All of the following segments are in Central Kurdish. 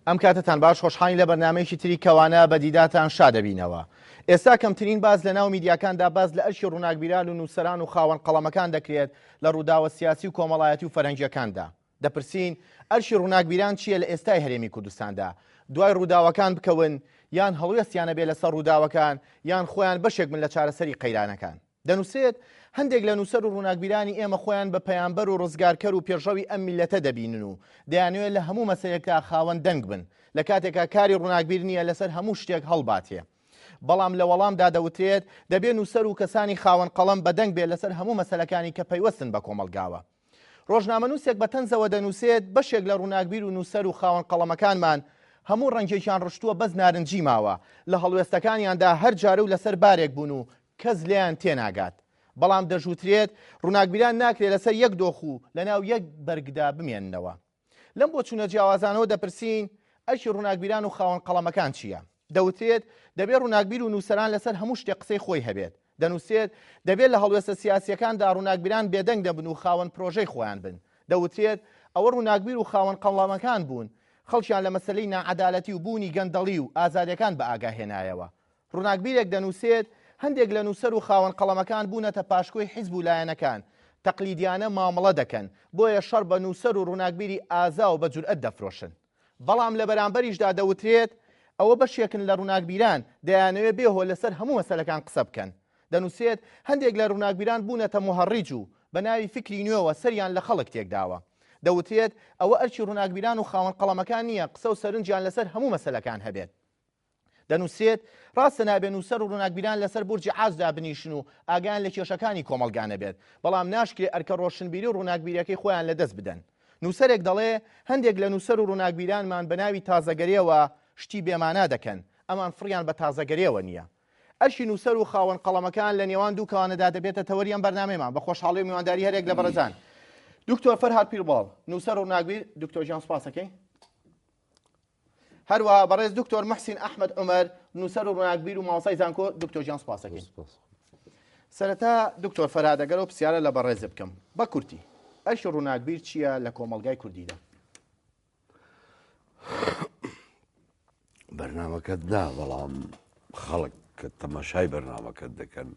ئەم کاتەتان باش خۆشحاڵین لە بەرنامەیەکی تری کەوانە بە دیداتان شا دەبینەوە. ئێستا کەمترین باس لە ناو میدیاکاندا باس لە ئەرکی ڕووناکبیران و نووسەران و خاوەن قەڵەمەکان دەکرێت لە ڕووداوە سیاسی و کۆمەڵایەتی و فەرهەنگیەکاندا. دەپرسین ئەرکی ڕووناکبیران چییە لە ئێستای هەرێمی کوردستاندا؟ دوای ڕووداوەکان بکەون یان هەڵوێستیان هەبێ لەسەر ڕووداوەکان یان خۆیان بەشێک بن لە چارەسەری قەیرانەکان؟ دەنووسرێت، هەندێک لە نووسەر و ڕووناکبیرانی ئێمە خۆیان بە پەیامبەر و ڕزگارکەر و پێشڕەوی ئەم میللەتە دەبینن و دەیانەوێت لە هەموو مەسەلەیەکدا خاوەن دەنگ بن، لە کاتێکا کاری ڕووناکبیر نییە لەسەر هەموو شتێک هەڵباتێ. بەڵام لە وەڵامدا دەوترێت، دەبێ نووسەر و کەسانی خاوەن قەڵەم بەدەنگ بێت لەسەر هەموو مەسەلەکانی کە پەیوەستن بە کۆمەڵگاوە. ڕۆژنامەنووسێک بە تەنزەوە دەنووسێت، بەشێک لە ڕووناکبیر و نووسەر و خاوەن قەڵەمەکانمان هەموو ڕەنگێکیان ڕشتووە بەس نارنجی ماوە، لە هەڵوێستەکانیاندا هەر جارە و لەسەر بارێک بوون و کەس لێیان تێناگات. بەڵام دەشوترێت ڕووناکبیران ناکرێت لەسەر یەک دۆخ و لەناو یەک بەرگدا بمێننەوە. لەم بۆچوونە جیاوازانەوە دەپرسین، ئەرکی ڕووناکبیران و خاوەن قەڵەمەکان چییە؟ دەوترێت، دەبێت ڕووناکبیر و نووسەران لەسەر هەموو شتێک قسەی خۆی هەبێت. دەنووسرێت، دەبێت لە هەڵوێستە سیاسییەکاندا ڕووناکبیران بێدەنگ نەبن و خاوەن پرۆژەی خۆیان بن. دەوترێت، ئەوە ڕووناکبیر و خاوەن قەڵەمەکان بوون، خەڵکیان لە مەسەلەی ناعەدالەتی و بوونی گەندەڵی و ئازادییەکان بەئاگا هێنایەوە. ڕووناکبیرێک دەنووسێت، هەندێک لە نووسەر و خاوەن قەڵەمەکان بوونەتە پاشکۆی حیزب و لایەنەکان، تەقلیدیانە مامەڵە دەکەن، بۆیە شەڕ بە نووسەر و ڕووناکبیری ئازا و بە جورئەت دەفرۆشن. بەڵام لە بەرامبەریشدا دەوترێت، ئەوە بەشێکن لە ڕووناکبیران، دەیانەوێت بێ هۆ لەسەر هەموو مەسەلەکان قسە بکەن. دەنووسێت، هەندێک لە ڕووناکبیران بوونەتە موهەڕیج و بە ناوی فیکری نوێوە سەریان لە خەڵک تێکداوە. دەوترێت، ئەوە ئەرکی ڕووناکبیران و خاوەن قەڵەمەکان نییە قسە و سەرنجیان لەسەر هەموو مەسەلەکان هەبێت. دەنووسرێت، ڕاستە نابێ نووسەر و ڕووناکبیران لەسەر بورجی عاج دابنیشن و ئاگایان لە کێشەکانی کۆمەڵگا نەبێت، بەڵام ناشکرێ ئەرکە ڕۆشنبیری و ڕووناکبیریەکەی خۆیان لەدەست بدەن. نووسەرێک دەڵێ، هەندێک لە نووسەر و ڕووناکبیرانمان بە ناوی تازەگەریەوە شتی بێمانا دەکەن، ئەمان فڕیان بە تازەگەریەوە نییە. ئەرکی نووسەر و خاوەن قەڵەمەکان لە نێوان دوو کەوانەدا دەبێتە تەوەری ئەم بەرنامەیەمان. بە خۆشحاڵی و میوانداری هەرێک لە بەڕێزان دکتۆر فەرهاد پیرباڵ، نووسەر و ڕووناکبیر. دکتۆر گیان سوپاسەکەی. هەروەها بەڕێز دکتۆر محسین ئەحمد عمر نووسەر و ڕووناکبیر و مامۆستای زانکۆ دکتۆر گیان سوپاسەکەین. سەرەتا دکتۆر فەرهاد ئەگەر ئەو پرسیارە لە بەڕێز بکەم بە کورتی ئەرکی ڕووناکبیر چییە لە کۆمەڵگای کوردیدا؟ بەرنامەکەت دا بەڵام خەڵک کە تەماشای بەرنامەکەت دەکەن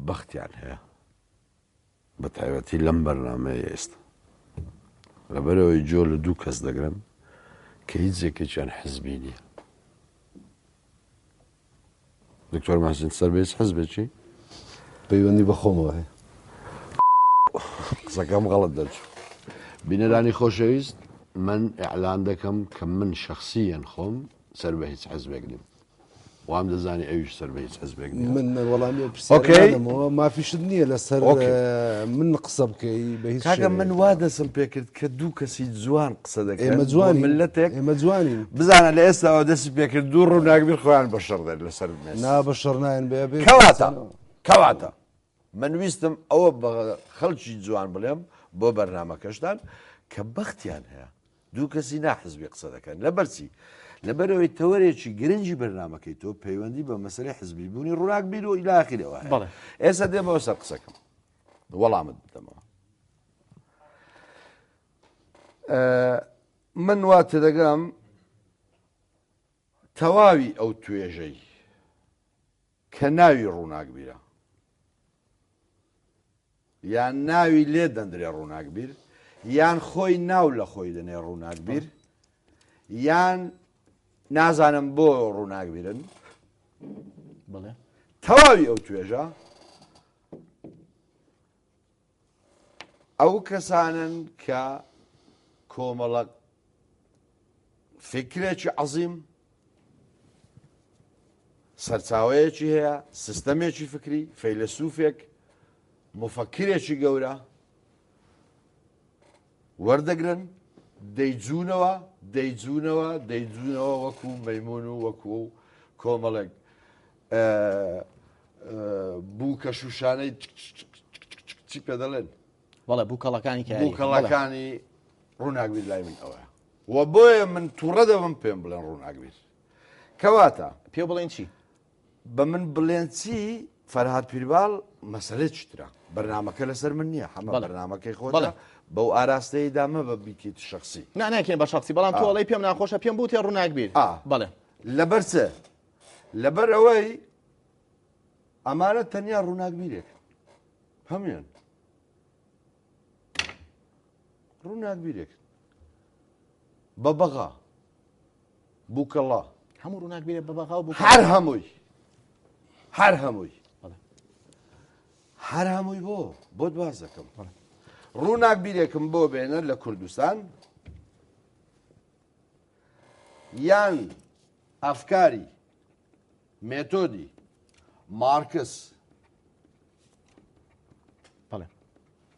بەختیان هەیە بە تایبەتی لەم بەرنامەیە ئێستا لەبەرئەوەی جۆ لە دوو کەس دەگرن کە هیچ یەکێکیان حزبی نییە. دکتۆر مەحسین سەر بە هیچ حزبێکی؟ پەیوەندی بە خۆمەوە هەیە. قسەکەم غەڵەت دەرچوو. بینەرانی خۆشەویست من ئیعلان دەکەم کە من شەخسیەن خۆم سەر بە هیچ حزبێک نیم. وام دەزانی ئەویش سەر بە هیچ حزبێک نییە. من وەڵامی ئەو پرسیارە ئۆکەی. نادەمەوە مافیشت نییە لەسەر ئۆکەی. من قسە بکەی بە هیچ کاکە من شێوەیەک. وا دەستم پێکرد کە دوو کەسی جوان قسە دەکەن ئێمە بۆ جوانین ملەتێک ئێمە جوانین. بزانە لە ئێستاوە دەستی پێکرد دوو ڕووناکبیر خۆیان بە شەڕ دەن لەسەر مێز. نا بە شەڕ نایەن بێ بێ کەواتە قسە. کەواتە من ویستم ئەوە بە خەڵکی جوان بڵێم بۆ بەرنامەکەشتان کە بەختیان هەیە دوو کەسی ناحزبی قسە دەکەن لەبەرچی؟ لەبەرئەوەی تەوەرێکی گرنگی بەرنامەکەی تۆ پەیوەندی بە مەسەلەی حزبی بوونی ڕووناکبیر و ئیلا ئاخیرەوە هەیە. بەڵێ. ئێستا دێمەوە سەر قسەکەم وەڵامت بدەمەوە. من وا تێدەگەم تەواوی ئەو توێژەی کە ناوی ڕووناکبیرە یان ناوی لێ دەندرێ ڕووناکبیر یان خۆی ناو لە خۆی دەنێ ڕووناکبیر یان نازانم بۆ ڕووناکبیرن بڵێ تەواوی ئەو توێژە ئەو کەسانن کە کۆمەڵە فکرێکی عەزیم سەرچاوەیەکی هەیە سیستەمێکی فکری فەیلەسوفێک مفەکرێکی گەورە وەردەگرن دەیجوونەوە دەیجوونەوە دەیجوونەوە وەکو مەمون و وەکو کۆمەڵێک بووکە شوشانەی چی پێ دەڵێن بەڵێ بووکەڵەکانی بووکەڵەکانی ڕووناکبیر لای من ئەوە و بۆیە من تووڕە دەبم پێم بڵێن ڕووناکبیر کەواتە پێ بڵێن چی بە من بڵێن چی فەرهاد پیرباڵ مەسەلەی چترە بەرنمەکە لەسەر من نییە حەمە بەرنمەکەی خۆ. بەو ئاراستەیەدا مەبە بیکەیت شەخسی. نا نایکەین بە شەخسی بەڵام تۆ ئەڵێی پێم ناخۆشە پێم بوتێ ڕووناکبیر. بەڵێ. لەبەر چ؟ لەبەر ئەوەی ئەمانە تەنیا ڕووناکبیرێکن. هەموویان ڕووناکبیرێکن. بە بەغا بووکەڵە. هەموو ڕووناکبیرێک بە بەغا و بووکەڵە. هەر هەمووی. هەر هەمووی. هەر هەمووی بۆ بۆت باس دەکەم ڕووناکبیرێکم بۆ بێنە لە کوردستان یان ئەفکاری مێتۆدی مارکس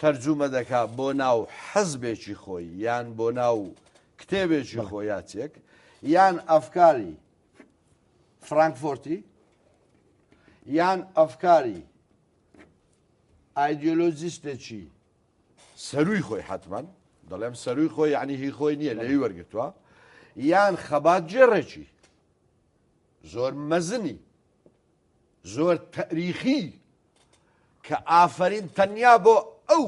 تەرجومە دەکا بۆ ناو حەزبێکی خۆی یان بۆ ناو کتێبێکی خۆیاتێک یان ئەفکاری فرانکفۆرتی یان ئەفکاری ئایدیۆلۆجیستێکی سەروی خۆی حتمما دەڵێم سەروی خۆی یعنی هی خۆی نییە لەوی وەرگتووە یان خەبات جێڕێکی زۆر مەزنی زۆر تەریخی کە ئافرین تەنیا بۆ ئەو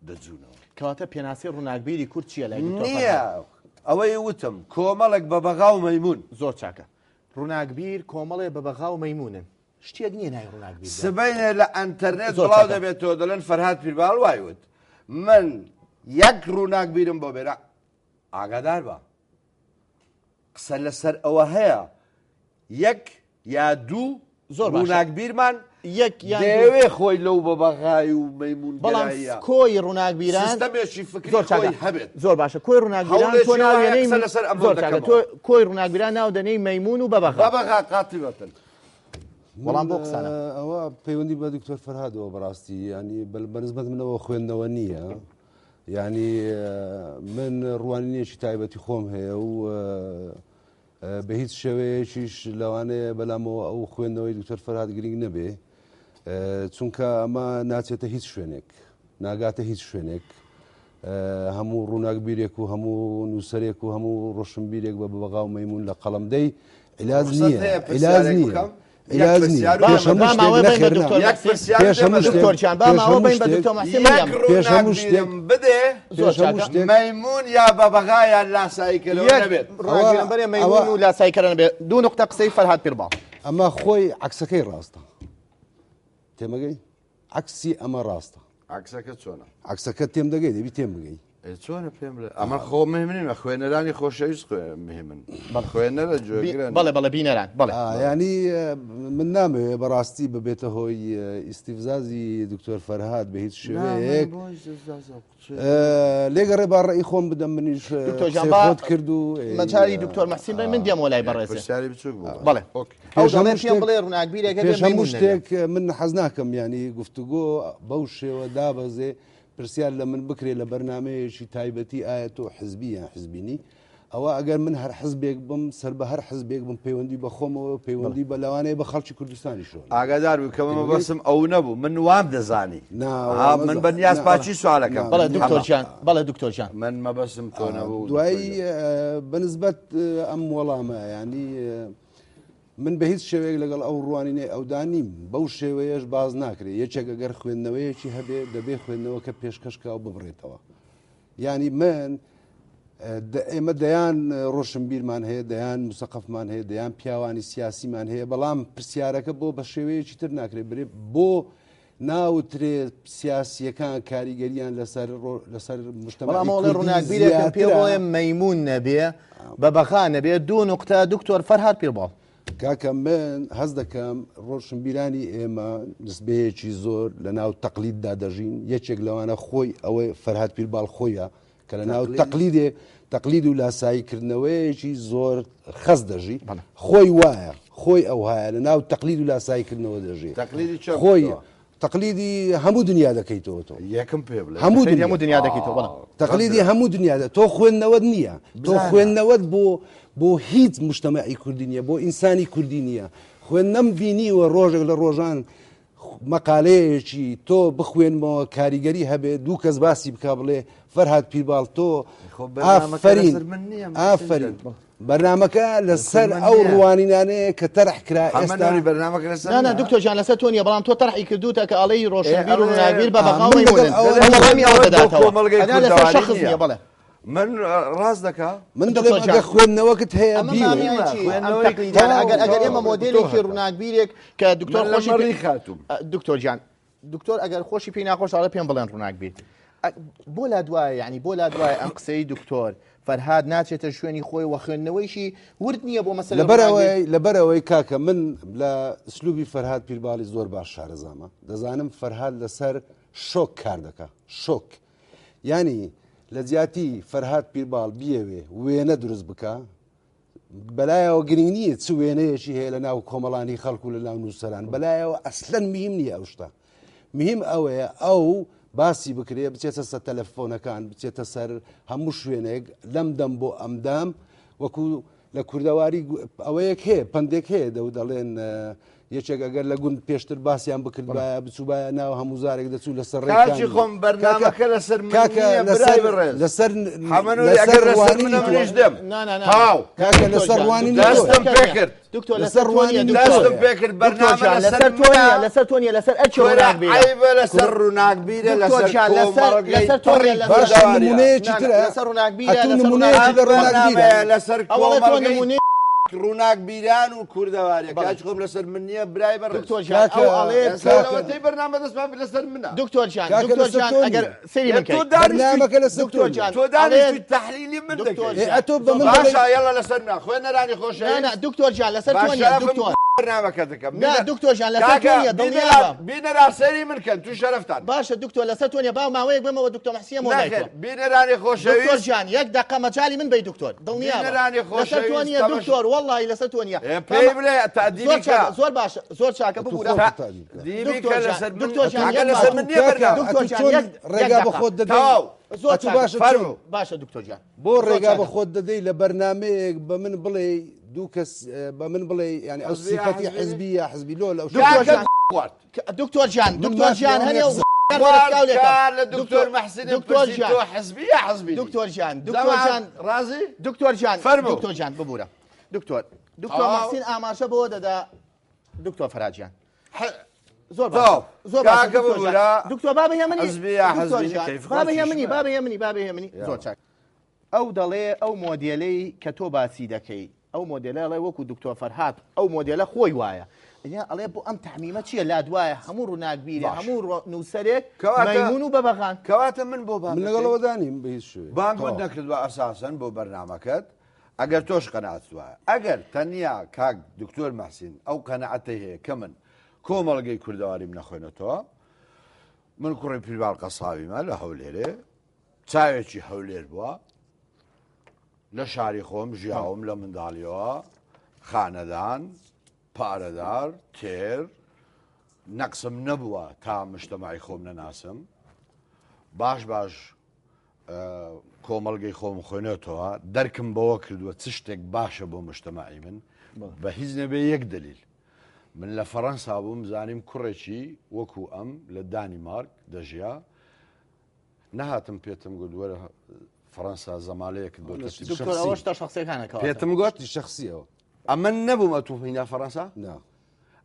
دەجوونەوە. کەواتە پێناسەی ڕووناکبیری کورد چییە لای دکتۆر نییە فەرهاد؟ ئەوەی وتم کۆمەڵێک بەبەغا و مەیموون. زۆر چاکە. ڕووناکبیر کۆمەڵێ بەبەغا و مەیموونن. شتێک نییە ناوی ڕووناکبیر بێت. سبەینێ لە ئەنتەرنێت زۆر بڵاو چاکە. دەبێتەوە دەڵێن فەرهاد پیرباڵ وای وت. من یەک ڕووناکبیرم بۆ بێرە. ئاگادار بە. قسە لەسەر ئەوە هەیە یەک یا دوو زۆر باشە. ڕووناکبیرمان یەک یان دوو. دەیەوێ خۆی لەو بەبەغای و مەیموون بەڵام گەراییە کۆی ڕووناکبیران سیستەمێکی فکری زۆر چاکە. خۆی هەبێت. زۆر باشە کۆی ڕووناکبیران هەوڵێکی تۆ وایە ناوێنەی قسە لەسەر ئەمڕۆ زۆر چاکە. دەکەمەوە. تۆ کۆی ڕووناکبیران ناو دەنێی مەیموون و بەبەغا. بەبەغا قاتیبەتن. وەڵام بۆ قسانە. ئەوە پەیوەندی بە دکتۆر فەرهادەوە بەڕاستی ینی بەنسبەت منەوە خوێندنەوە نییە یعنی من ڕوانینێکی تایبەتی خۆم هەیە و بە هیچ شێوەیەکیش لەوانەیە بەلامەوە ئەو خوێندنەوەی دکتۆر فەرهاد گرنگ نەبێ چونکە ئەمە ناچێتە هیچ شوێنێک ناگاتە هیچ شوێنێک هەموو ڕووناکبیرێک و هەموو نووسەرێک و هەموو ڕۆشنبیرێک بە بەغا و مەیمون لە قەڵەم دەی علاج نییە علاج نییە علاج نییە پێش هەموو شتێک نەخێر نا. پێش هەموو شتێک دکتۆر گیان با پێش ماوە هەموو بین بە شتێک دکتۆر محسن یەک مریەم. پێش هەموو شتێک ڕووناکبیرم بدێ زۆر پێش هەموو چاکە. شتێک مەیمون یا بەبەغا یان لاساییکەرەوە یەک نەبێت. ڕووناکبیرم بەرێ مەیمون و لاساییکەرە نەبێت. دوو نوقتە قسەی فەرهاد پیرباڵ. ئەمە خۆی عەکسەکەی ڕاستە. تێمەگەی؟ عەکسی ئەمە ڕاستە. عەکسەکە چۆنە؟ عەکسەکە تێم دەگەی، دەبی تێم بگەی. ئێ چۆنە پێم بڵێ؟ ئەمە خۆ مهم نییە، خوێنەرانی خۆشەویست مهمن. بەڵێ. خوێنەرە گوێگرن. بەڵێ بەڵێ بینەران بەڵێ. ینی من نامەوێ بەڕاستی ببێتە هۆی ئیستیفزازی دکتۆر فەرهاد بە هیچ شێوەیەک. لێگەڕێ با ڕێی خۆم بدەم منیش دکتۆر جان قسەی با خۆت کرد و مەجاری دکتۆر مەحسین بێ من دێمەوە لای بەڕێزێ. پرسیاری بچووک بوو. بەڵێ. ئۆکەی. ئەو پێش دەڵێ هەموو پێم شتێک بڵێ ڕووناکبیرێکە بێ پێش هەموو مەیمون نەبێ. شتێک من حەز ناکەم ینی گفتوگۆ بەو شێوە دابەزێ پرسیار لە من بکرێ لە بەرنمەیەکی تایبەتی ئایا تۆ حزبی یان حزبینی ئەوە ئەگەر من هەر حزبێک بم سەر بە هەر حزبێک بم پەیوەندی بە خۆمەوە پەیوەندی بە لەوانەیە بە خەڵکی کوردستانیشەوە. ئاگادار بوو کە مەبەستم ئەو نەبوو من وام دەزانی. نا، ها، من بە نیاز پاکی سوالەکەم. بەڵێ دکتۆر گیان، بەڵێ دکتۆر گیان. من مەبەستم تۆ نەبوو. دوایی بەنسبەت ئەم وەڵامە ینی من بە هیچ شێوەیەک لەگەڵ ئەو ڕوانینەی ئەودا نیم، بەو شێوەیەش باز ناکرێت. یەکێک ئەگەر خوێندنەوەیەکی هەبێ دەبێ خوێندنەوەکە پێشکەشکا و ببڕێتەوە. یعنی من ئێمە دەیان ڕۆشنبیرمان هەیە، دەیان مسەقەفمان هەیە، دەیان پیاوانی سیاسیمان هەیە، بەڵام پرسیارەکە بۆ بە شێوەیەکی تر ناکرێت برێ بۆ ناوترێ سیاسیەکان کاریگەریان لەسەر مجتەمەعی بەڵام ئەوڵێ کوردی ڕووناکبیرێکم پێ زیاترە. بڵێ مەیمون نەبێ، بە بەغا نەبێ. دوو نوقتە دکتۆر فەرهاد پیرباڵ. کاکە من هەست دەکەم ڕۆشنبیرانی ئێمە نسبەیەکی زۆر لە ناو تەقلیددا دەژین. یەکێک لەوانە خۆی ئەوەی فەرهاد پیرباڵ خۆیە کە لە ناو تەقلید و لاساییکردنەوەیەکی زۆر خەست دەژی. خۆی وایە، خۆی ئەوهایە لە ناو تەقلید و لاساییکردنەوە دەژی. تەقلیدی چۆن خۆی کردەوە؟ تەقلیدی هەموو دنیا دەکەیتەوە تۆ. یەکەم پێ بڵێ. هەموو تەقلیدی دنیا. هەموو دنیا دەکەیتەوە، بەڵێ. تەقلیدی هەموو دنیا دە. تۆ خوێندنەوەت نییە. تۆ بزانە. خوێندنەوەت بۆ هیچ مجتەمەعی کوردی نییە، بۆ ئینسانی کوردی نییە. خوێندنەم بینیوە ڕۆژێک لە ڕۆژان مەقالەیەکی تۆ بخوێنمەوە کاریگەری هەبێ دوو کەس باسی بکە بڵێ فەرهاد پیرباڵ تۆ ئافرین ئافرین بەرنمەکە لەسەر ئەو ڕوانینانەیە کە تەرح کرا ئێستا بەرنمەکە دکتۆر جان لەسەر تۆ نیە بەڵام تۆ تەرحی کردوتە کە ئەڵێی ڕۆشنبیر و ڕووناکبیر بە بەغا و مەیمونن وەڵامی ئەوە دەداتەوە لەسەر شەخس نیە بەڵێ من ڕاست دەکا من دەڵێم ئەگەر خوێندنەوەکت هەیە ئەگەر ئەگەر ئێمە مۆدێلێکی ڕووناکبیرێک کە دکتۆر خۆشی خاتوم دکتۆر گیان دکتۆر ئەگەر خۆشی پێی ناخۆش ئەڵێ پێم بڵێن ڕووناکبیر بۆ لا دوایە یعنی بۆ لا دوایە ئەم قسەی دکتۆر فەرهاد ناچێتە شوێنی خۆی وە خوێندنەوەیشی ورد نییە بۆ مەسەلە لەبەرەوەی لەبەرەوەی کاکە من لە ئسلوبی فەرهاد پیرباڵی زۆر باش شارەزامە دەزانم فەرهاد لەسەر شۆک کار دەکا شۆک یانی لە جیاتی فەرهاد پیرباڵ بیەوێ وێنە دروست بکە بەلایەوە گرنگ نییە چ وێنەیەکی هەیە لە ناو کۆمەڵانی خەڵکو لە ناو نووسەران بەلایەوە ئەسلەن مهم نییە ئەو شتە مهم ئەوەیە ئەو باسی بکرێ بچێتە سەر تەلەفۆنەکان بچێتە سەر هەموو شوێنێک لەم دەم بۆ ئەمدام وەکو لە کوردەواری ئەوەیەک هەیە پندێک هەیە دەو دەڵێن یەکێک ئەگەر لە گوند پێشتر باسیان بکردبایە بچووبایە ناو هەموو زارێک دەچوو لەسەر ڕێکانی خۆم بەرنامەکە لەسەر کاکە لەسەر لەسەر لەسەر ڕوانینی منیش دێم تاو کاکە لەسەر ڕوانینی دەستم پێکرد دکتۆر لەسەر ڕوانینی دەستم پێکرد بەرنامە لەسەر تۆ نیە لەسەر تۆ نیە لەسەر ئەرکی ڕووناکبیرە عەیبە لەسەر ڕووناکبیرە لەسەر لەسەر تۆ باشە نمونەیەکی ترە لەسەر ڕووناکبیرە ئەتوو نمونەیەکی لە ڕووناکبیرە لەسەر ئەوەڵێ تۆ نمونەی ڕووناکبیران و کوردەوارێ کاچ خۆم لەسەر من نییە برای بەڕێز دکتۆر جان ئەو ئەڵێ لەوەتەی بەرنامە دەستمان لەسەر منە دکتۆر جان دکتۆر جان ئەگەر سەیری من تۆ بەرنامەکە لەسەر دکتۆر جان تۆ دانیشتوی تحلیلی من دەکەی ئەتۆ بە من باشە یەڵا لەسەر منە خوێنەرانی خۆشەویست نا دکتۆر جان لەسەر تۆ نییە دکتۆر بەرنامەکە دەکەم نا دکتۆر جان لەسەر تۆ نییە دڵنیابە بینەران سەیری من کەن تو شەرەفتان باشە دکتۆر لەسەر تۆ نییە با ماوەیەک بمەوە دکتۆر محسیەمەوە لای تۆ بینەرانی خۆشەویست دکتۆر جان یەک دەقە مەجالی من بەی دکتۆر دڵنیابە بینەرانی لەسەر تۆ خۆشەویست نییە دکتۆر وەڵڵاهی لەسەر تۆ نییە پێی بڵێ تەئدیبی زۆر کە چاکە زۆر باشە زۆر چاکە ببورە دیبی دکتۆر کە جان لەسەر من دکتۆر جان کاکە یەک لەسەر من نییە بەرنامە دکتۆر ئەتوو جان چۆن یەک یەک ڕێگا بە دەقە خۆت دەدەی تەواو زۆر ئەتوو چاکە باشە چۆن فەرموو باشە دکتۆر جان بۆ زۆر ڕێگا بە چاکە خۆت دەدەی لە بەرنمەیەک بە من بڵێ دوو کەس بە من بڵێ یعنی ئەو حزبی یا سیفەتی حزبی حزبی یا حزبی لۆ لەو دکتۆر کاکە جان خوارد دکتۆر جان من دکتۆر مافی جان ئەوەم هەنێ و نییە خوارد لێکم کار لە دکتۆر دکتۆر مەحسینم دکتۆر پرسی جان تۆ حزبی یا حزبی نی دکتۆر جان دکتۆر جەماعەت جان ڕازی دکتۆر جان فەرموو دکتۆر جان ببورە دکتۆر دکتۆر تەواو محسین ئاماژە بەوە دەدا دکتۆر فەراجیان زۆر باشە تەواو زۆر باشە کاکە دکتۆر جان ببورە دکتۆر بابە هێمنی حزبی یا دکتۆر حزبی نی جان کەیف بابە هێمنی خۆشیشمە بابە هێمنی بابە هێمنی زۆر چاک ئەو دەڵێ ئەو مۆدێلەی کە تۆ باسی دەکەی ئەو مۆدێلە ئەڵێ وەکو دکتۆر فەرهاد ئەو مۆدێلە خۆی وایە ئەنیا ئەڵێ بۆ ئەم تەعمیمە چییە لات وایە هەموو ڕووناکبیرێ باش هەموو ڕۆ نووسەرێک کەواتە مەیمون و بەبەغان کەواتە من بۆ من بانگەکەی لەگەڵەوە دانیم بە هیچ شێوەیەک بانگت تەواو نەکردووە ئەساسەن بۆ بەرنامەکەت ئەگەر تۆش قەناعەتت وایە ئەگەر تەنیا کاک دکتۆر مەحسین ئەو قەناعەتەی هەیە کە من کۆمەڵگەی کوردەواریم نەخوێنێتەوە من کوڕی پیرباڵ قەساویمە لە هەولێرێ چاوێکی هەولێر بووە لە شاری خۆم ژیاوم لە منداڵیەوە خانەدان پارەدار تێر نەقسم نەبووە تا مشتەمای خۆم نەناسم باش باش کۆمەڵگەی خۆم خوێنێتەوە دەرکم بەوە کردووە چ شتێک باشە بۆ مشتەماعی من بە هیچ نەبێ یەک دلیل من لە فەڕەنسا بووم زانیم کوڕێکی وەکو ئەم لە دانیمارک دەژیا نەهاتم پێتم گوت وەرە فەڕەنسا زەمالەیەکت بۆ تەرتیب دکتۆر بکەم. ئەوە شتە شخصیەکانە کەواتە. پێتم گوت شتی شخصیەوە ئەمن نەبووم ئەتوو هینا فەڕەنسا نا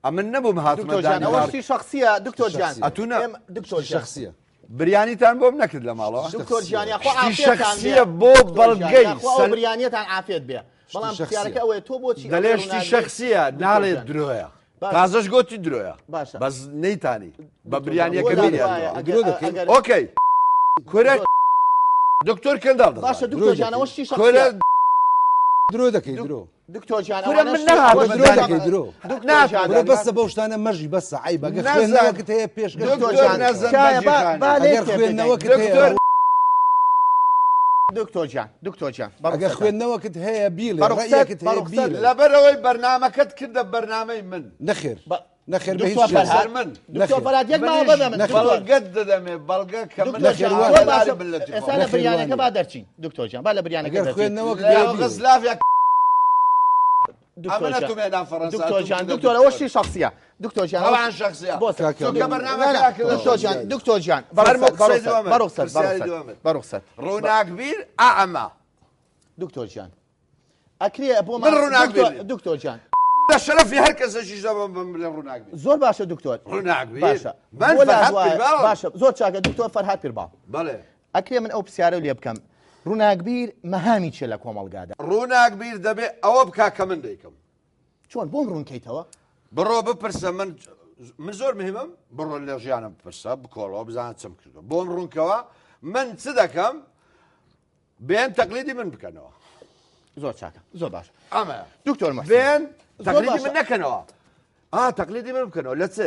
ئەمن نەبووم هاتمە دکتۆر جان ئەوە دانیمارک شتی شخصیە دکتۆر جان شخصیە. ئەتوو نە ئێمە دکتۆر جان شخصیە بریانیتان بۆم نەکرد لە ماڵەوە دکتۆر جان یاخوا شتی عافیەتان بێ شخصیە بۆ دکتۆر جان بەڵگەی یاخوا ئەو سەل بریانیەتان عافیەت بێ بەڵام شتی شخصیە. پرسیارەکە ئەوەیە تۆ بۆچی دەلێ ئەڵێ شتی ڕووناکبیر شخصیە دکتۆر ناڵێ جان درۆیە باشە تازەش گۆتی درۆیە باشە بەس نەیتانی بە دکتۆر جان بریانیەکە بۆ لات بیریان وایە درۆ ئەگەر درۆ دەکەی ئەگەر ئۆکەی کورە دکتۆر کەنداڵ باشە دەزانێت دکتۆر درۆ جان دەکەی ئەوە شتی کورە شخصیە درۆ دەکەی درۆ دکتۆر جان کورە ئەوانە من شتی نەهاتمە ئەوە درۆ شتی دەکەی درۆ دکتۆر جان کورە بەسە بەو شتانە مەژی بەسە عەیبە ئەگەر نەزان خوێندنەوەکت هەیە پێشکەش دکتۆر دکتۆر جان نەزەن تکایە با بەجیخانی با لێک ئەگەر تێ بگەین خوێندنەوەکت هەیە دکتۆر دکتۆر جان دکتۆر جان ئەگەر بەڕوخسەتان خوێندنەوەکت هەیە بیڵێ بەڕوخسەت ڕەئیەکت هەیە بەڕوخسەت بیڵێ لەبەرەوەی بەرنامەکەت کردە بەرنامەی من نەخێر بە- نەخێر بە هیچ دکتۆر شێوەیەک. فەرهاد من دکتۆر نەخێر. فەرهاد یەک ماوە منیش بەدە من نەخێر. دکتۆر بەڵگەت دەدەمێ بەڵگە کە من دکتۆر نەخێر جان وانە. زۆر باشە لاری ملەتی ئێستا خۆم لە نەخێر بریانەکە وانە. با دەرچین دکتۆر جان با لە بریانەکە ئەگەر دەرچین خوێندنەوەکت لە هەیە بیڵێ یۆغۆسلافیا. دکتۆر ئەمە جان. نەتوم هێنا فەرەنسا، دکتۆر توم جان کردە دکتۆر دکتۆر. ئەوە شتی شخصیە دکتۆر جان طبعا ئەوە- شخصیە. بۆ سەر. کاکە، چونکە نا، بەرنامەکە نا، کردە دکتۆر جان شخصیە. دکتۆر جان فەرموو بەڕوخسەت قسەی دووەمت. بەڕوخسەت پرسیاری بەڕوخسەت دووەمت. بەڕوخسەت ڕووناکبیر ئەعما. دکتۆر جان ئەکرێ بۆ من ڕووناکبیر دکتۆر- نیم. دکتۆر جان لە شەرەفی هەر کەسێکیش دەبم بم بڵێ ڕووناکبیر. زۆر باشە دکتۆر ڕووناکبیر. باشە من بۆ فەرهاد لا وایە- پیرباڵم. باشە زۆر چاکە دکتۆر فەرهاد پیرباڵ بەڵێ. ئەکرێ من ئەو پرسیارە لێ بکەم ڕووناکبیر مەهامی چیە لە کۆمەڵگادا؟ ڕووناکبیر دەبێ ئەوە بکا کە من دەیکەم. چۆن بۆم ڕوونکەیتەوە؟ بڕۆ بپرسە من من زۆر مهمم بڕۆ لە ژیانم بپرسە بکۆڵەوە بزانە چم کردووە بۆم ڕوونکەوە من چ دەکەم بێن تەقلیدی من بکەنەوە. زۆر چاکە زۆر باش ئەمە دکتۆر محسن بێن زۆر تەقلیدی باشە. من نەکەنەوە ئا تەقلیدی من بکەنەوە لە چ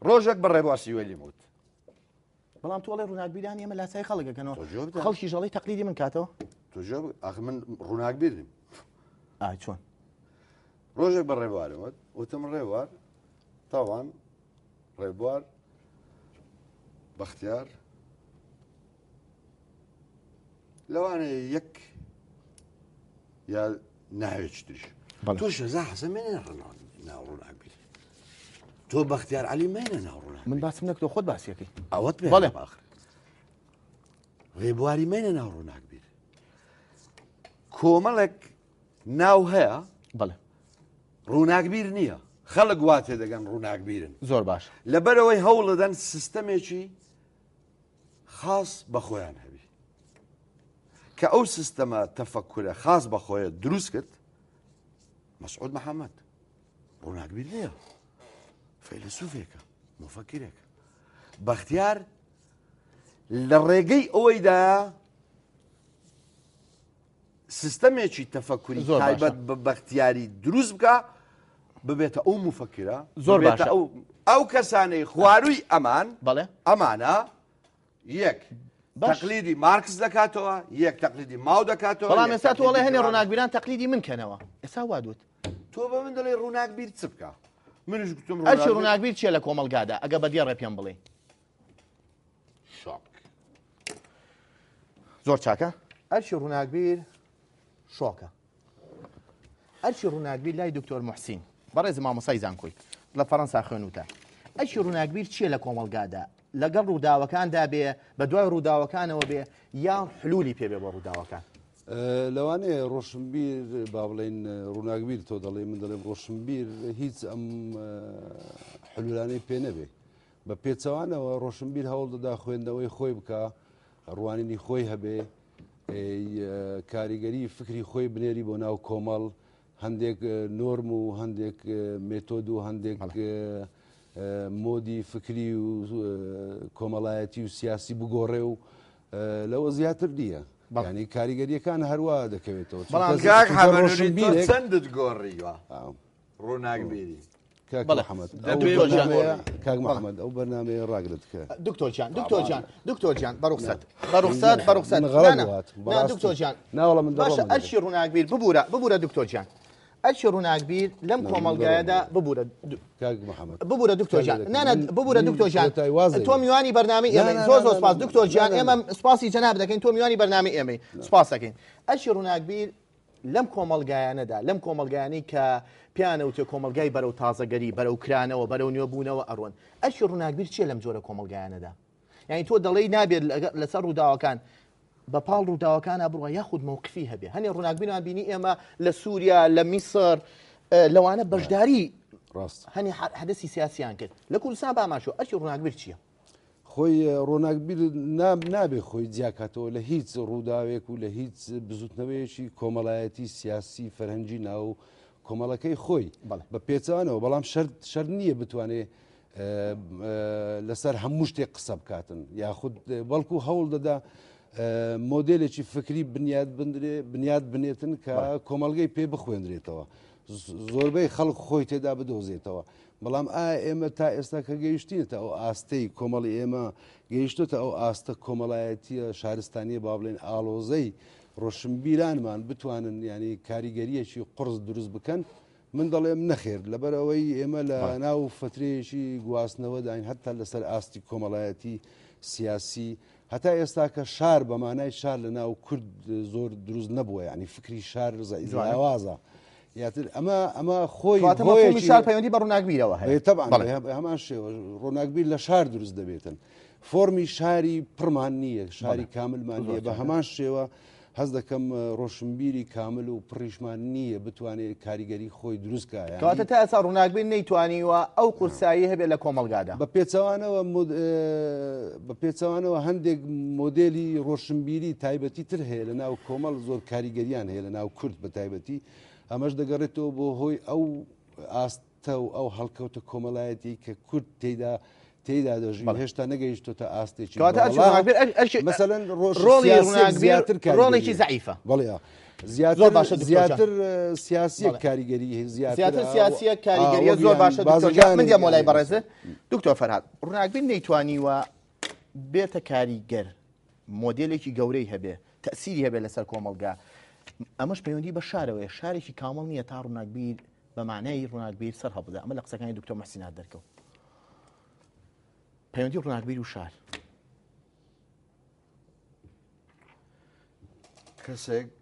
ڕۆژێک بە ڕێبواسی وێلیم وت بەڵام تۆ ئەڵێ ڕووناکبیرانی ئێمە لاسایی خەڵک ئەکەنەوە تۆ جواب بدە. خەڵکیش ئەڵێ تەقلیدی من کاتەوە. تۆ جواب بدە. ئاخ من ڕووناکبیر نیم. ئای چۆن؟ ڕۆژێک بە ڕێبوارم وت وتم ڕێبوار تاوان ڕێبوار بەختیار لەوانەیە یەک یا ناوێکی تریش. بەڵێ. تۆ شێزا حەسەن مێنە ناو ڕووناکبیر. تۆ بەختیار عەلی مێنە ناو ڕووناکبیر. من باسم نەکردو خۆت باسیەکەی. ئەوەت پێ بەڵێ. ئاخر. ڕێبواری مێنە ناو ڕووناکبیر. کۆمەڵێک ناو هەیە بەڵێ. ڕووناکبیر نییە. خەڵک وا تێدەگەن ڕووناکبیرن. زۆر باش. لەبەرەوەی هەوڵدەدەن سیستەمێکی خاص بە خۆیان هەبی. کە ئەو سیستەمە تەفەکورە خاص بە خۆیە دروست کرد مەسعود محەممەد ڕووناکبیر نییە، فەیلەسوفێکە، مفەکرێکە. بەختیار لە ڕێگەی ئەوەیدا سیستەمێکی تەفەکوری زۆر باشە. تایبەت بە بەختیاری دروست بکە ببێتە ئەو مفەکرە، زۆر ببێتە باشە. ئەو کەسانەی خوارووی ئەمان، بەڵێ. ئەمانە یەک باش. تەقلیدی مارکس دەکاتەوە، یەک تەقلیدی ماو دەکاتەوە، بەڵام یەک ئێستا تۆ ئەڵێ تەقلیدی هەنێ گران. ڕووناکبیران تەقلیدی من کەنەوە. ئێستا وا دوت. تۆ بە من دەڵێ ڕووناکبیر چ بکە؟ منیش گوتم ئەرکی ڕووناکبیر ڕووناکبیر چییە لە کۆمەڵگادا؟ ئەگە بە دێڕێ پێم بڵێ. شۆک. زۆر چاکە. ئەرکی ڕووناکبیر شۆکە. ئەرکی ڕووناکبیر لای دکتۆر محسین بەڕێز مامۆسای زانکۆی لە فەڕەنسا خوێنوتە. ئەرکی ڕووناکبیر چییە لە کۆمەڵگادا؟ لەگەڵ ڕووداوەکاندا بێ، بە دوای ڕووداوەکانەوە بێ، یان حلولی پێ بێ بۆ ڕووداوەکان؟ لەوانەیە ڕۆشنبیر با بڵێین ڕووناکبیر تۆ دەڵێ من دەڵێم ڕۆشنبیر هیچ ئەم حلولانەی پێ نەبێ. بە پێچەوانەوە ڕۆشنبیر هەوڵ دەدا خوێندنەوەی خۆی بکە، ڕوانینی خۆی هەبێ، کاریگەری فکری خۆی بنێری بۆ ناو کۆمەڵ، هەندێک نۆرم و هەندێک مێتۆد و هەندێک مۆدی فکری و کۆمەڵایەتی و سیاسی بگۆڕێ و لەوە زیاتر نییە. ینی کاریگەریەکان هەروە دەکەوێتەوە. بەڵام چونکە کاک چونکە حەمەنوری، تۆ ڕۆشنبیرێک چەندت گۆڕیوە ڕووناکبیری؟ کاک بەڵێ. محەممەد، دەبێ ئەو بۆ بەرنامەیە، گۆڕی. کاک محەممەد، ئەو بەرنامەیە ڕاگرت کە. دکتۆر جان، دکتۆر جان، دکتۆر جان، بەڕوخسەت، بەڕوخسەت، بەڕوخسەت. من غەڵەت نا، نا، بوو هاتم، نا، بەڕاستی. دکتۆر جان. نا، وەڵا من باشە، دەڕۆمە ئەرکی ڕووناکبیر، ببوورە، ببوورە دکتۆر جان. ئەرکی ڕووناکبیر لەم نا، من کۆمەڵگایەدا دەڕۆمە. ببوورە، کاک محەممەد. ببوورە دکتۆر جان. کاک نا، نا، من- ببوورە من دکتۆر جان. کۆتای واز تۆ دەینم. میوانی بەرنامەی نا، ئێمەی. نا، زۆر نا، زۆر نا، سپاس. نا، دکتۆر نا، جان، نا، ئێمە نا. سپاسی جەناب دەکەین، تۆ میوانی بەرنامەی ئێمەی. سپاس دەکەین. ئەرکی ڕووناکبیر لەم کۆمەڵگایانەدا، لەم کۆمەڵگایانەی کە پیانەوتێ کۆمەڵگای بەرەو تازەگەری، بەرەو کرانەوە، بەرەو نوێبوونەوە ئەڕۆن، ئەرکی ڕووناکبیر چییە لەم جۆرە کۆمەڵگایانەدا؟ یعنی تۆ دەڵێی نابێت لەسەر ڕووداوەکان بە پاڵ ڕووداوەکانە بڕە یاخود مەوقفی هەبێ. هەنێ ڕووناکبیرمان بینی ئێمە لە سووریا، لە میسر، لەوانە بەشداری ڕاست. هەنێ حەدەسی سیاسیان کرد. لە کوردستان باماشۆ ئەرکی ڕووناکبیر چییە؟ خۆی ڕووناکبیر نابێ خۆی جیاکاتەوە لە هیچ ڕووداوێک و لە هیچ بزوتنەوەیەکی کۆمەڵایەتی سیاسی فەرهەنگی ناو کۆمەڵەکەی خۆی. بە پێچەوانەوە، بەڵام شەرت نییە بتوانێ لەسەر هەموو شتێک قسە بکاتن، یاخود بەڵکو هەوڵ دەدا مۆدێلێکی فکری بنیاد بنێتن کە کۆمەڵگەی پێ بخوێندرێتەوە، زۆربەی خەڵک خۆی تێدا بدۆزێتەوە. بەڵام ئایا ئێمە تا ئێستا کە گەیشتینەتە ئەو ئاستەی کۆمەڵی ئێمە گەیشتۆتە ئەو ئاستە کۆمەڵایەتیە شارستانیە با بڵێن ئالۆزەی ڕۆشنبیرانمان بتوانن کاریگەریەکی قرس دروست بکەن؟ من دەڵێم نەخێر، لەبەر ئەوەی ئێمە لە ناو فترەیەکی گواستنەوەداین هەتا لەسەر ئاستی کۆمەڵایەتی سیاسی، هەتا ئێستا کە شار بە مانای شار لە ناو کورد زۆر دروست نەبووە، فکری شار لاوازە. یاتر ئەمە ئەمە خۆی کەواتە مەفهومی شار پەیوەندی بە ڕووناکبیرەوە هەیە. تەبعەن هەمان شێوە ڕووناکبیر لە شار دروست دەبێتن. فۆرمی شاری پڕمان نییە، شاری کاملمان نییە، بە هەمان شێوە هەست دەکەم ڕۆشنبیری کامل و پڕیشمان نییە بتوانێت کاریگەری خۆی دروست کا. کەواتە تا ئێستا ڕووناکبیر نەیتوانیوە ئەو قورسایی هەبێت لە کۆمەڵگادا. بە پێچەوانەوە بە پێچەوانەوە هەندێک مۆدێلی ڕۆشنبیری تایبەتی تر هەیە لە ناو کۆمەڵ زۆر کاریگەریان هەیە لە ناو کورد بە تایبەتی ئەمەش دەگەڕێتەوە بۆ هۆی ئەو ئاستە و ئەو هەڵکەوتە کۆمەڵایەتی کە کورد تێیدا تێیدا دەژی هێشتا نەگەیشتۆتە ئاستێکی مەسەلەن ڕۆڵی زیاتر ڕۆڵێکی زەعیفە بەڵێ زیاتر باشە زیاتر سیاسیە کاریگەری زیاتر سیاسیە کاریگەریە زۆر باشە بازرگان من دێمەوە لای بەڕێزت دکتۆر فەرهاد ڕووناکبیر نەیتوانیوە بێتە کاریگەر مۆدێلێکی گەورەی هەبێ تەسیری هەبێ لەسەر کۆمەڵگا ئەمەش پەیوەندی بە شارەوەیە شارێکی کامڵ نییە تا ڕووناکبیر بە معنای ڕووناکبیر سەر هەڵبدا ئەمە لە قسەکانی دکتۆر محسینات دەرکەوت پەیوەندی ڕووناکبیر و شار. کەسێک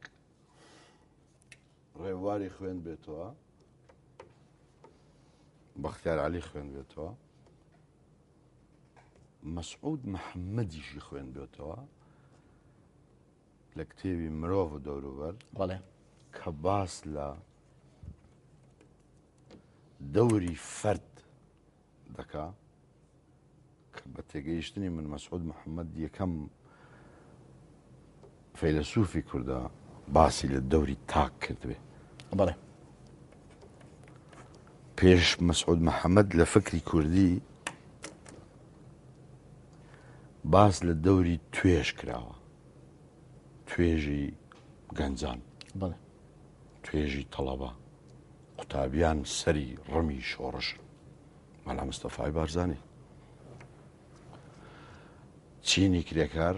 ڕێواری خوێن بێتەوە بەختیار علی خوێن بێتەوە مەسعود محەممەدیشی خوێن بێتەوە لە کتێبی مرۆڤ و دەوروبەر بەڵێ کە باس لە دەوری فەرد دەکا کە بە تێگەیشتنی من مەسعود محەممەد یەکەم فەیلەسوفی کوردە باسی لە دەوری تاک کردبێ بەڵێ پێش مەسعود محەممەد لە فکری کوردی باس لە دەوری توێژ کراوە توێژی گەنجان بەڵێ توێژی تەڵەبە قوتابیان سەری ڕمی شۆڕشن مەلا مستەفای بارزانی چینی کرێکار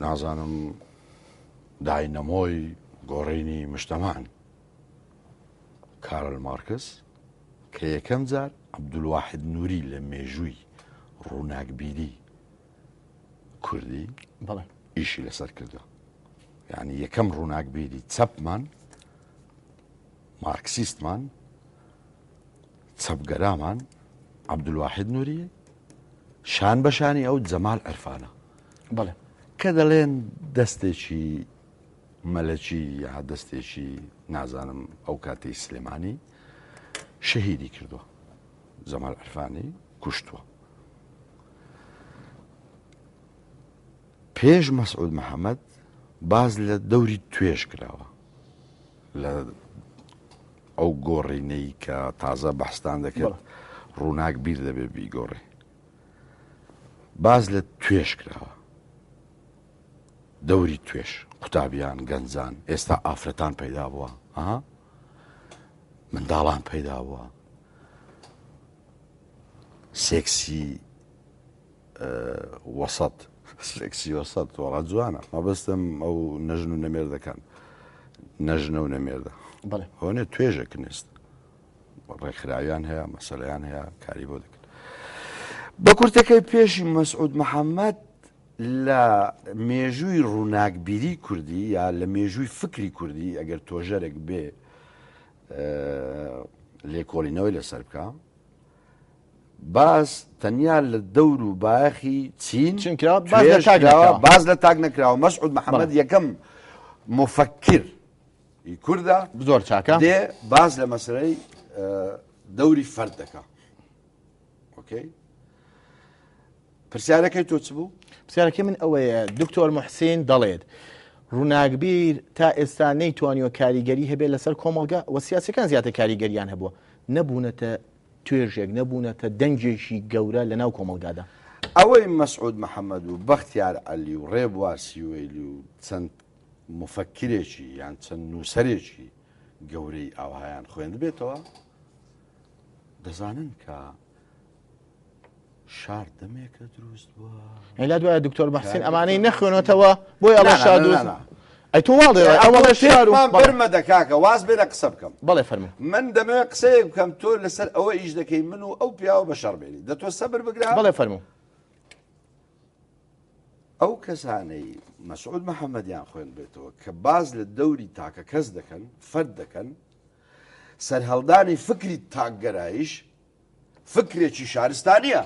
نازانم داینەمۆی گۆڕینی مشتەمان کارل مارکس کە یەکەم جار عەبدولواحید نوری لە مێژووی ڕووناکبیری کوردی بەڵێ ئیشی لەسەر کردووە یعنی یەکەم ڕووناکبیری چەپمان مارکسیستمان چەپگەرامان عەبدولواحید نوری شان بە شانی ئەو جەمال عرفانە بەڵێ کە دەڵێن دەستێکی مەلەکی یا دەستێکی نازانم ئەو کاتەی سلێمانی شەهیدی کردووە جەمال عرفانی کوشتووە پێش مەسعود محەممەد باز لە دەوری توێژ کراوە لە ئەو گۆڕینەی کە تازە بەحستان دەکرد ڕووناک بیر دەبێ بیگۆڕێ باز لە توێژ کراوە دەوری توێژ قوتابیان گەنجان ئێستا ئافرەتان پەیدا بووە ها منداڵان پەیدا بووە سێکسی وەسەت سێکسی وەسەت وەڵا جوانە مەبەستم ئەو نەژن و نەمێردەکان نەژنە و نەمێردە بەڵێ هۆنێ توێژێک نێست ڕێکخراویان هەیە مەسەلەیان هەیە کاری بۆ دەکرد بە کورتەکەی پێشی مەسعود محەممەد لە مێژووی ڕووناکبیری کوردی یا لە مێژووی فکری کوردی ئەگەر تۆژەرێک بێ لێکۆڵینەوەی لەسەر بکە باس تەنیا لە دەور و بایەخی چین چین کرا باس لە تاک نەکراوە. باس لە تاک نەکراوە مەسعود محەممەد یەکەم مفەکر ی کوردە زۆر چاکە دێ باس لە مەسەلەی دەوری فەرد دەکا ئۆکەی پرسیارەکەی تۆ چ بوو؟ پرسیارەکەی من ئەوەیە دکتۆر محسین دەڵێت ڕووناکبیر تا ئێستا نەیتوانیوە کاریگەری هەبێت لەسەر کۆمەڵگا و سیاسەکان زیاتر کاریگەریان هەبووە نەبوونەتە توێژێک نەبوونەتە دەنگێکی گەورە لەناو کۆمەڵگادا. ئەوەی مەسعود محەمەد و بەختیار عەلی و ڕێبوار سیوەیلی و چەند موفەکیرێکی یان چەند نووسەرێکی گەورەی ئاوهایان خوێندبێتەوە دەزانن کە شار دەمێکە دروست بووە. ئەی لا دوایە دکتۆر مەحسین ئەمانەی نەخوێنێتەوە بۆی ئەڵێ شار دروست ئەی تۆ واڵێ ئەوەڵێ شار و بەرمەدە کاکە واز بێنە قسە بکەم. بەڵێ فەرموو. من دەمەوێت قسەیەک بکەم تۆ لەسەر ئەوە ئیش دەکەی من و ئەو پیاوە بە شەڕ بێنی دە تۆ سەبر بگرە. بەڵێ فەرموو. ئەو کەسانەی مەسعود محەمەدیان خوێندبێتەوە کە باس لە دەوری تاکە کەس دەکەن، فەرد دەکەن، سەرهەڵدانی فکری تاکگەراییش فکرێکی شارستانییە.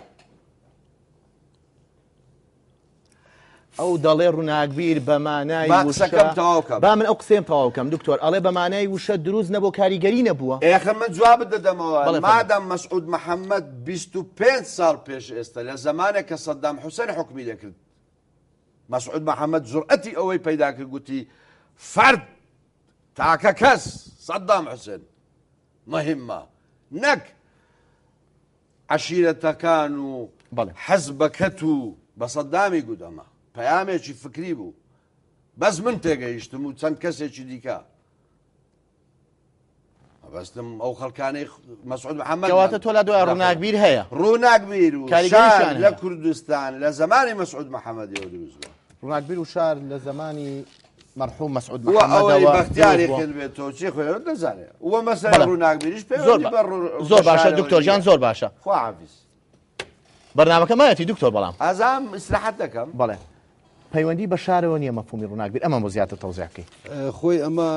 ئەو دەڵێ ڕووناکبیر بە مانای با قسەکەم تەواو کەم. با من ئەو قسەیەم تەواو کەم دکتۆر، ئەڵێ بە مانای وشە دروست نەبوو کاریگەری نەبووە. ئێخە من جوابت دەدەمەوە، بەڵێ فەرموو. مادام مەسعود محەمەد 25 ساڵ پێش ئێستا لە زەمانێک کە سەدام حوسێن حوکمی دەکرد مەسعود محەمەد جورئەتی ئەوەی پەیدا کرد گوتی فەرد تاکە کەس سەدام حوسێن مهمە نەک عەشیرەتەکان و حزبەکەت و بە سەدامی گوت ئەمە پەیامێکی فکری بوو بەس من تێگەیشتم و چەند کەسێکی دیکە مەبەستم ئەو خەڵکانەی مەسعود محەممەد کەواتە تۆ لا دوای ڕووناکبیر هەیە ڕووناکبیر و شار لە کوردستان لە زمانی مەسعود محەممەدیەوە دروست بووە ڕووناکبیر و شار لە زمانی مەرحوم مەسعود و ئەوەی بەختیاری خوێندبێتەوە چی خوێنەوە دەزانێت و مەسەلەی ڕووناکبیریش پەیوەندی بە زۆر باشە دکتۆر گیان زۆر باشە خواحافیز. بەرنامەکە مایەتی دکتۆر بەڵام ئازام ئیسراحەت دەکەم. بەڵێ پەیوەندی بە شارەوە نییە مەفهومی ڕووناکبیر ئەمە بۆ زیاتر تەوزیح بکەی. خۆی ئەمە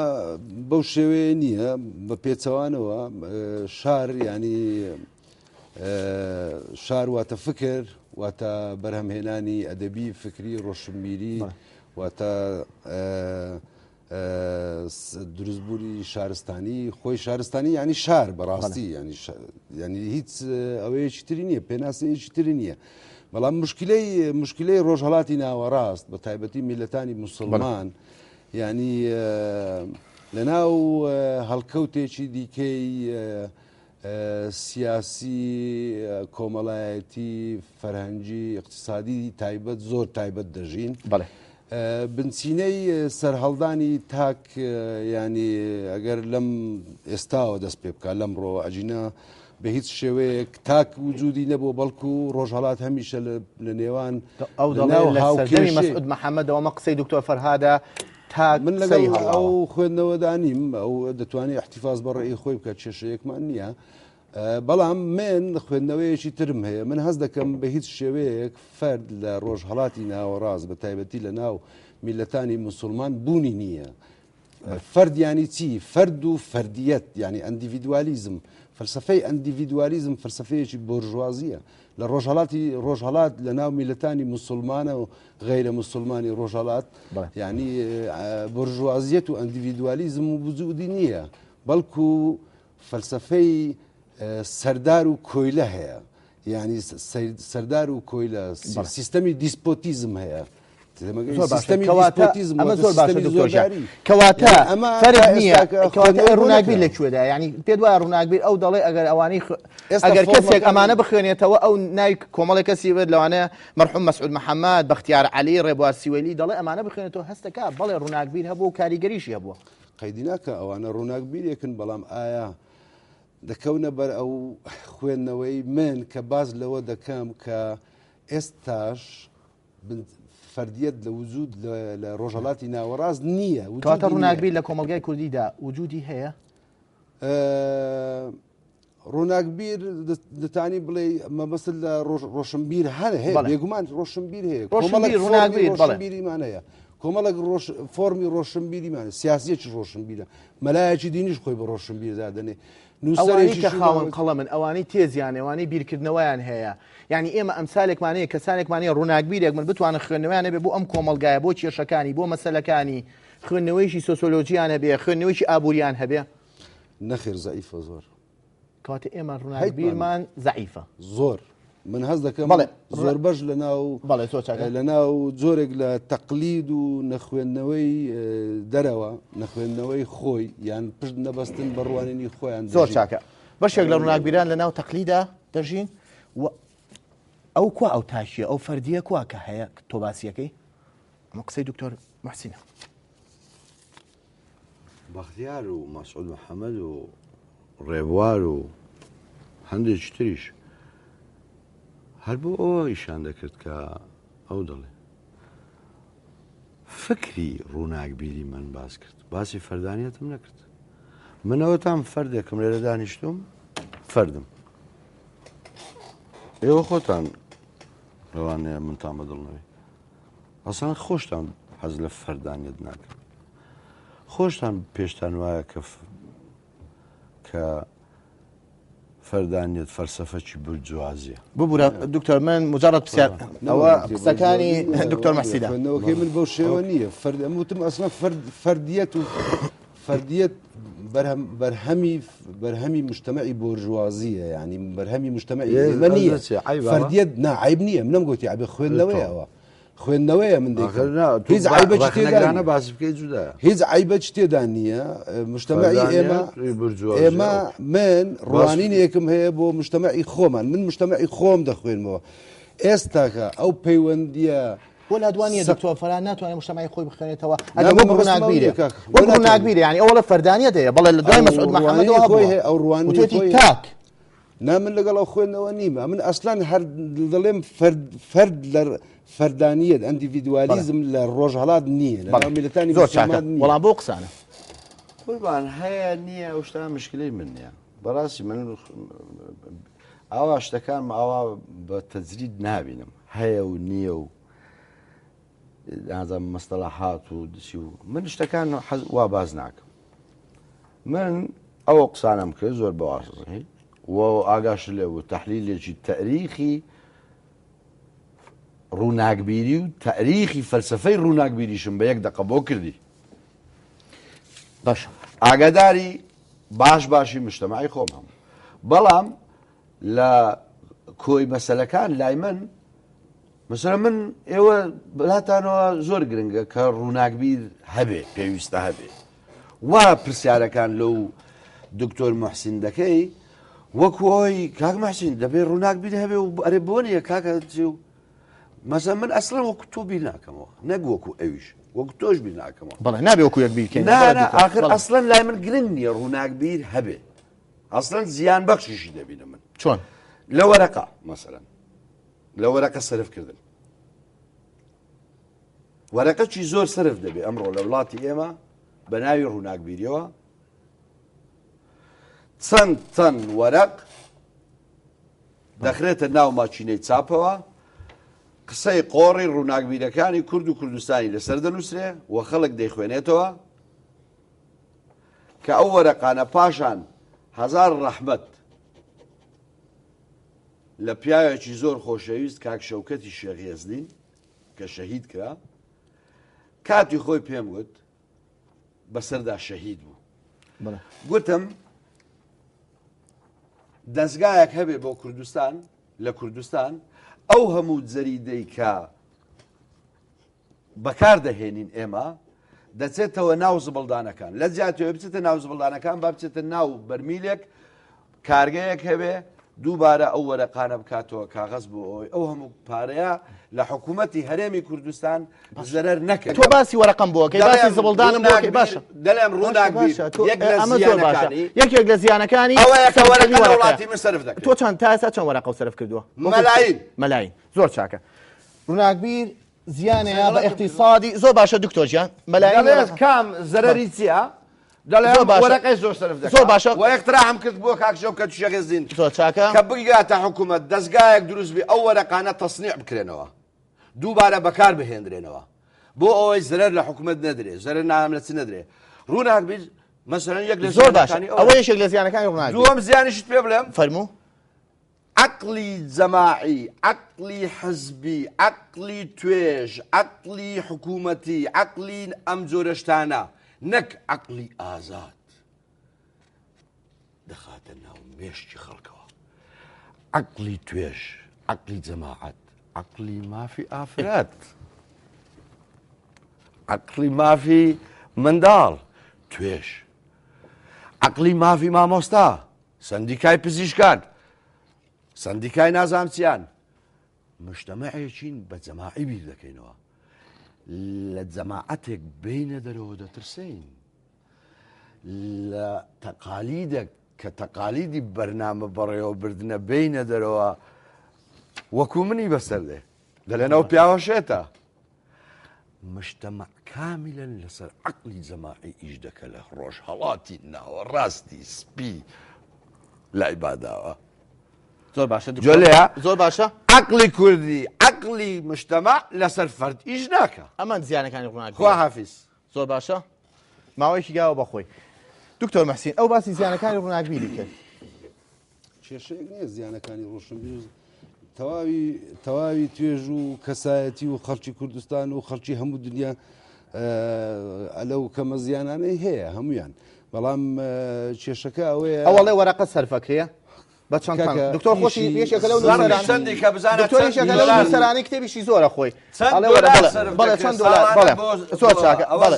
بەو شێوەیە نییە بە پێچەوانەوە شار ینی شار واتە فکر واتە بەرهەمهێنانی ئەدەبی فکری ڕۆشنبیری واتە دروستبوونی شارستانی خۆی شارستانی ینی شار بەڕاستی ینی ینی هیچ ئەوەیەکی تری نییە پێناسەیەکی تری نییە بەڵام مشکلەی مشکلەی ڕۆژهڵاتی ناوەڕاست بە تایبەتی میلەتانی مسلمان ینی لە ناو هەڵکەوتێکی دیکەی سیاسی، کۆمەڵایەتی، فەرهەنگی، ئیقتیسادی تایبەت زۆر تایبەت دەژین. بەڵێ. بنچینەی سەرهەڵدانی تاک یانی ئەگەر لەم ئێستاوە دەست پێ بکا لەمڕۆوە ئەگینا بە هیچ شێوەیەک تاک وجودی نەبوو بەڵکو ڕۆژهەڵات هەمیشە لە نێوان ئەو دەڵێ لە سەردەمی مەسعود محەمەدەوە ئەمە قسەی دکتۆر فەرهادە تاک من لەگەڵ ئەو خوێندنەوەدا نیم ئەو دەتوانێت احتیفاز بە ڕێی خۆی بکات کێشەیەکمان نییە بەڵام من خوێندنەوەیەکی ترم هەیە من هەست دەکەم بە هیچ شێوەیەک فەرد لە ڕۆژهڵاتی ناوەڕاست بە تایبەتی لە ناو میلەتانی مسلمان بوونی نییە فەرد یانی چی؟ فەرد و فەردیەت یانی ئەندیڤیدوالیزم، فەلسەفەی ئەندیڤیدوالیزم فەلسەفەیەکی بۆرژوازییە. لە ڕۆژهەڵاتی ڕۆژهەڵات لە ناو میللەتانی موسڵمانە و غەیرە موسڵمانی ڕۆژهەڵات یانی بۆرژوازیەت و ئەندیڤیدوالیزم وجودی نییە بەڵکو فەلسەفەی سەردار و کۆیلە هەیە. یانی سەردار و کۆیلە سیستەمی دیسپۆتیزم هەیە. سیستەمی دیسپۆتیزم ئەمە زۆر باشە دکتۆر گیان کەواتە فەرق نییە کەواتە ڕووناکبیر لە کوێدا یعنی پێت وایە ڕووناکبیر ئەو دەڵێ ئەگەر ئەوانەی ئەگەر کەسێک ئەمانە بخوێنێتەوە ئەو ناوی کۆمەڵێک کەسی بێت لەوانەیە مەرحوم مەسعود محەممەد بەختیار عەلی ڕێبوار سیوەیلی دەڵێ ئەمانە بخوێنێتەوە هەستەکە بەڵێ ڕووناکبیر هەبوو و کاریگەریشی هەبووە قەیدی ناکە ئەوانە ڕووناکبیرێکن بەڵام ئایا دەکەونە بەر ئەو خوێندنەوەی من کە باس لەوە دەکەم کە ئێستاش فەردیەت لە وجود لە ڕۆژهەڵاتی ناوەڕاست نییە. کەواتە ڕووناکبیر لە کۆمەڵگای کوردیدا وجودی هەیە؟ ڕووناکبیر دەتانی بڵێ مەبەست لە ڕۆشنبیر هەر هەیە بێگومان ڕۆشنبیر هەیە کۆمەڵێک ڕووناکبیر ڕۆشنبیریمان هەیە کۆمەڵێک فۆرمی ڕۆشنبیریمان سیاسیەکی ڕۆشنبیرە مەلایەکی دینیش خۆی بە ڕۆشنبیر دادەنێ نووسەرێکی کە خاوەن قەڵەمن ئەوانەی تێزیان ئەوانەی بیرکردنەوەیان هەیە یانی ئێمە ئەمسالێکمان هەیە کەسانێکمان هەیە ڕووناکبیرێک من بتوانن خوێندنەوەیان هەبێ بۆ ئەم کۆمەڵگایە بۆ کێشەکانی بۆ مەسەلەکانی خوێندنەوەیشی سۆسۆلۆجیان هەبێ خوێندنەوەیشی ئابووریان هەبێ نەخێر زەعیفە زۆر کەواتە ئێمە ڕووناکبیرمان زەعیفە زۆر من هەست دەکەم بەڵێ زۆر بەش لە ناو بەڵێ زۆر چاکە لە ناو جۆرێک لە تەقلید و نەخوێندنەوەی دەرەوە نەخوێندنەوەی خۆی یان پشت نەبەستن بە ڕوانینی خۆیان زۆر چاکە بەشێک لە ڕووناکبیران لە ناو تەقلیدا دەژین و ئەو کوا ئەو تاکیە ئەو فەردیە کوا کە هەیە تۆ باسیەکەی ئەمە قسەی دکتۆر محسینە. بەختیار و مەسعود محەمەد و ڕێبوار و هەندێکی تریش هەر بۆ ئەوە ئیشان دەکرد کە ئەو دەڵێ فکری ڕووناکبیری من باس کرد باسی فەردانیەتم نەکرد منەوەتان فەردێکم لێرە دانیشتوم فەردم ئێوە خۆتان لەوانەیە منتان بەدڵ نەوێ. ئەسڵەن خۆشتان حەز لە فەردانیەت ناکەن. خۆشتان پێشتان وایە کە کە فەردانیەت فەلسەفەکی بورجوازیە. ببورە دکتۆر من مجرد پرسیار ئەوە قسەکانی دکتۆر مەحسیدە. خوێندنەوەکەی من بەو شێوە نییە فەرد ئەم وتم ئەسڵەن فەرد فەردیەت و فەردیەت بەرهەم بەرهەمی بەرهەمی مجتەمەعی بۆرژوازیە یعنی بەرهەمی مجتەمەعی ئێمە نییە فەردیەت نا عیب نییە منم گوتی عەبێ خوێندنەوەی ئەوە خوێندنەوەیە من دەیکەم هیچ عیبێکی تێدا نییە باسی بکەی جودایە هیچ عیبێکی تێدا نییە مجتەمەعی ئێمە ئێمە من ڕوانینێکم هەیە بۆ مجتەمەعی خۆمان من مجتەمەعی خۆم دەخوێنمەوە ئێستاکە ئەو پەیوەندیە بۆ لادوان نییە دکتۆر فەرهاد ناتوانێت مجتەمەعی خۆی بخوێنێتەوە ئەگەر وەک ڕووناکبیرێ وەک ڕووناکبیرێ یعنی ئەوە لە فەردانیەت هەیە بەڵێ لە دوای مەسعود محەممەدەوە خۆی هەیە ئەو ڕوانینی وتوێتی خۆی تاک نا من لەگەڵ ئەو خوێندنەوە نیمە من ئەسلەن هەر دەڵێم فەرد فەرد لە فەردانیەت ئەندیڤیدوالیزم لە ڕۆژهەڵات نییە لە بەڵێ ناو میللەتانی زۆر چاکە مسلمان نییە وەڵام بۆ قسانە قوربان هەیە نییە ئەو شتانە مشکلەی من نییە بەڕاستی من ئاوا شتەکانم ئاوا بە تەجرید نابینم هەیە و نییە و نازانم مستەلاحات و دچی و من شتەکان حەز وا باز ناکەم من ئەوە قسانم کرد زۆر بەوازحی و ئاگاش لێ بوو تەحلیلێکی تەریخی ڕووناکبیری و تەریخی فەلسفەی ڕووناکبیریشم بە یەک دقە بۆ کردی باشە ئاگاداری باش باشی مشتەمەعی خۆم هەم بەڵام لە کۆی مەسەلەکان لای من مەسەلەن من ئێوە بەلاتانەوە زۆر گرنگە کە ڕووناکبیر هەبێ پێویستە هەبێ وا پرسیارەکان لەو دکتۆر محسین دەکەی وەکو ئەوی کاک محسین دەبێ ڕووناکبیر هەبێ و ئەرێ بۆ نییە کاکە چی و مەسەلەن من ئەسڵەن وەکو تۆ بیر ناکەمەوە نەک وەکو ئەویش وەکو تۆش بیر ناکەمەوە بەڵێ نابێ وەکو یەک بیرکەین نا نا ئاخر ئەسڵەن لای من گرنگ نییە ڕووناکبیر هەبێ ئەسڵەن زیان بەخشیشی دەبینم من چۆن لە وەرەقە مەسەلەن لە وەرەقە سەرف کردن وەرەقەکی زۆر سەرف دەبێ ئەمڕۆ لە وڵاتی ئێمە بە ناوی ڕووناکبیریەوە چەند تەن وەرەق دەخرێتە ناو ماچینەی چاپەوە قسەی قۆڕی ڕووناکبیرەکانی کورد و کوردستانی لەسەر دەنووسرێ و خەڵک دەیخوێنێتەوە کە ئەو وەرەقانە پاشان هەزار ڕەحمەت لە پیاوێکی زۆر خۆشەویست کاک شەوکەتی شێخ یەزدین کە شەهید کرا کاتی خۆی پێم گوت بەسەردا شەهید بوو گوتم دەستگایەک هەبێ بۆ کوردستان لە کوردستان ئەو هەموو جەریدەی کە بەکار دەهێنین ئێمە دەچێتەوە ناو زبڵدانەکان لە جیاتەوە بچێتە ناو زبڵدانەکان با بچێتە ناو بەرمیلێک کارگەیەک هەبێ دووبارە ئەو وەرەقانە بکاتەوە کاغەز بۆ ئەوەی ئەو هەموو پارەیە لە حکوومەتی هەرێمی کوردستان زەرەر نەکەن. تۆ باسی وەرەقەم بۆ ئەکەی باسی زبڵدانم بۆ ئەکەی باشە دەڵێم ڕووناکبیر یەک لە ئەمە زۆر باشە زیانەکانی یەکێک لە زیانەکانی ئەوەیە کە سەرفکردنی وەرەقە لە وەرەقەیە. وڵاتی من سەرف دەکرێت. تۆ چەند تا ئێستا چەند وەرەقەو سەرف کردووە؟ مەلاین. مەلاین زۆر چاکە ڕووناکبیر زیانەیە بە ئیقتیسادی زۆر باشە دکتۆر گیان مەلاین دەڵێت کام زەرەری چییە؟ دەڵێم زۆر باشە. وەرەقەی زۆر سەرف دەکا. زۆر باشە. وە اقتراحم کرد بۆ کاک شەوکەت شێخ زین زۆر چاکە. کە بگاتە حکوومەت دەزگایەک دروست بێ ئەو وەرەقانە تەسنیع بکرێنەوە دووبارە بەکار بهێندرێنەوە بۆ ئەوەی زەرەر لە حکوومەت نەدرێ زەرەر نام لە چ نەدرێ ڕووناک بیت مەسەلەن یەک لە زۆر باشە زیانەکانی ئەوە ئەوە یەکێک لە زیانەکانی ڕووناک دووەم زیانیشت پێ بڵێم فەرموو عەقڵی جەماعی، عەقڵی حزبی، عەقڵی توێژ، عەقڵی حکوومەتی، عەقڵی ئەم جۆرە شتانە، نەک عەقڵی ئازاد دەخاتە ناو مێشکی خەڵکەوە. عەقڵی توێژ، عەقڵی جەماعەت، عەقڵی مافی ئافرەت، عەقڵی مافی منداڵ، توێژ، عەقڵی مافی مامۆستا، سەندیکای پزیشکان، سەندیکای نازانم چیان، مجتەمەعێکین بە جەماعی بیر دەکەینەوە. لە جەماعەتێک بینە دەرەوە دەترسین. لە تەقالیدێک کە تەقالیدی بەرنامە بەڕێوەبردنە بینە دەرەوە وەکو منی بەسەر دێ. دەلێن ئەو پیاوە شێتە. مجتمع کاملا لەسەر عەقلی جەماعی ئیش دەکە لە ڕۆژهەڵاتی ناوەڕاستی سپی لای باداوە. زۆر باشە دکتۆر. جۆلەیە؟ زۆر باشە. عەقڵی کوردی، عەقڵی مجتەمەع لەسەر فەرد ئیش ناکا. ئەمان زیانەکانی ڕووناکبیرە. خوا حافیز. زۆر باشە. ماوەیەکی گاوە بە خۆی. دکتۆر مەحسین ئەو باسی زیانەکانی ڕووناکبیری کرد. کێشەیەک نییە زیانەکانی ڕۆشنبیر و تەواوی تەواوی توێژ و کەسایەتی و خەڵکی کوردستان و خەڵکی هەموو دنیا لەو کەمە زیانانەی هەیە هەمویان بەڵام کێشەکە ئەوەیە ئەوەڵێ وەرەقە سەرفەکرێ بە چەند دکتۆر خۆشی یەکێکە لەو دکتۆر یەکێکە لەو نووسەرانەی کتێبیشی زۆرە خۆی بەڵێ چەند دۆلار بەڵێ زۆر چاکە بەڵێ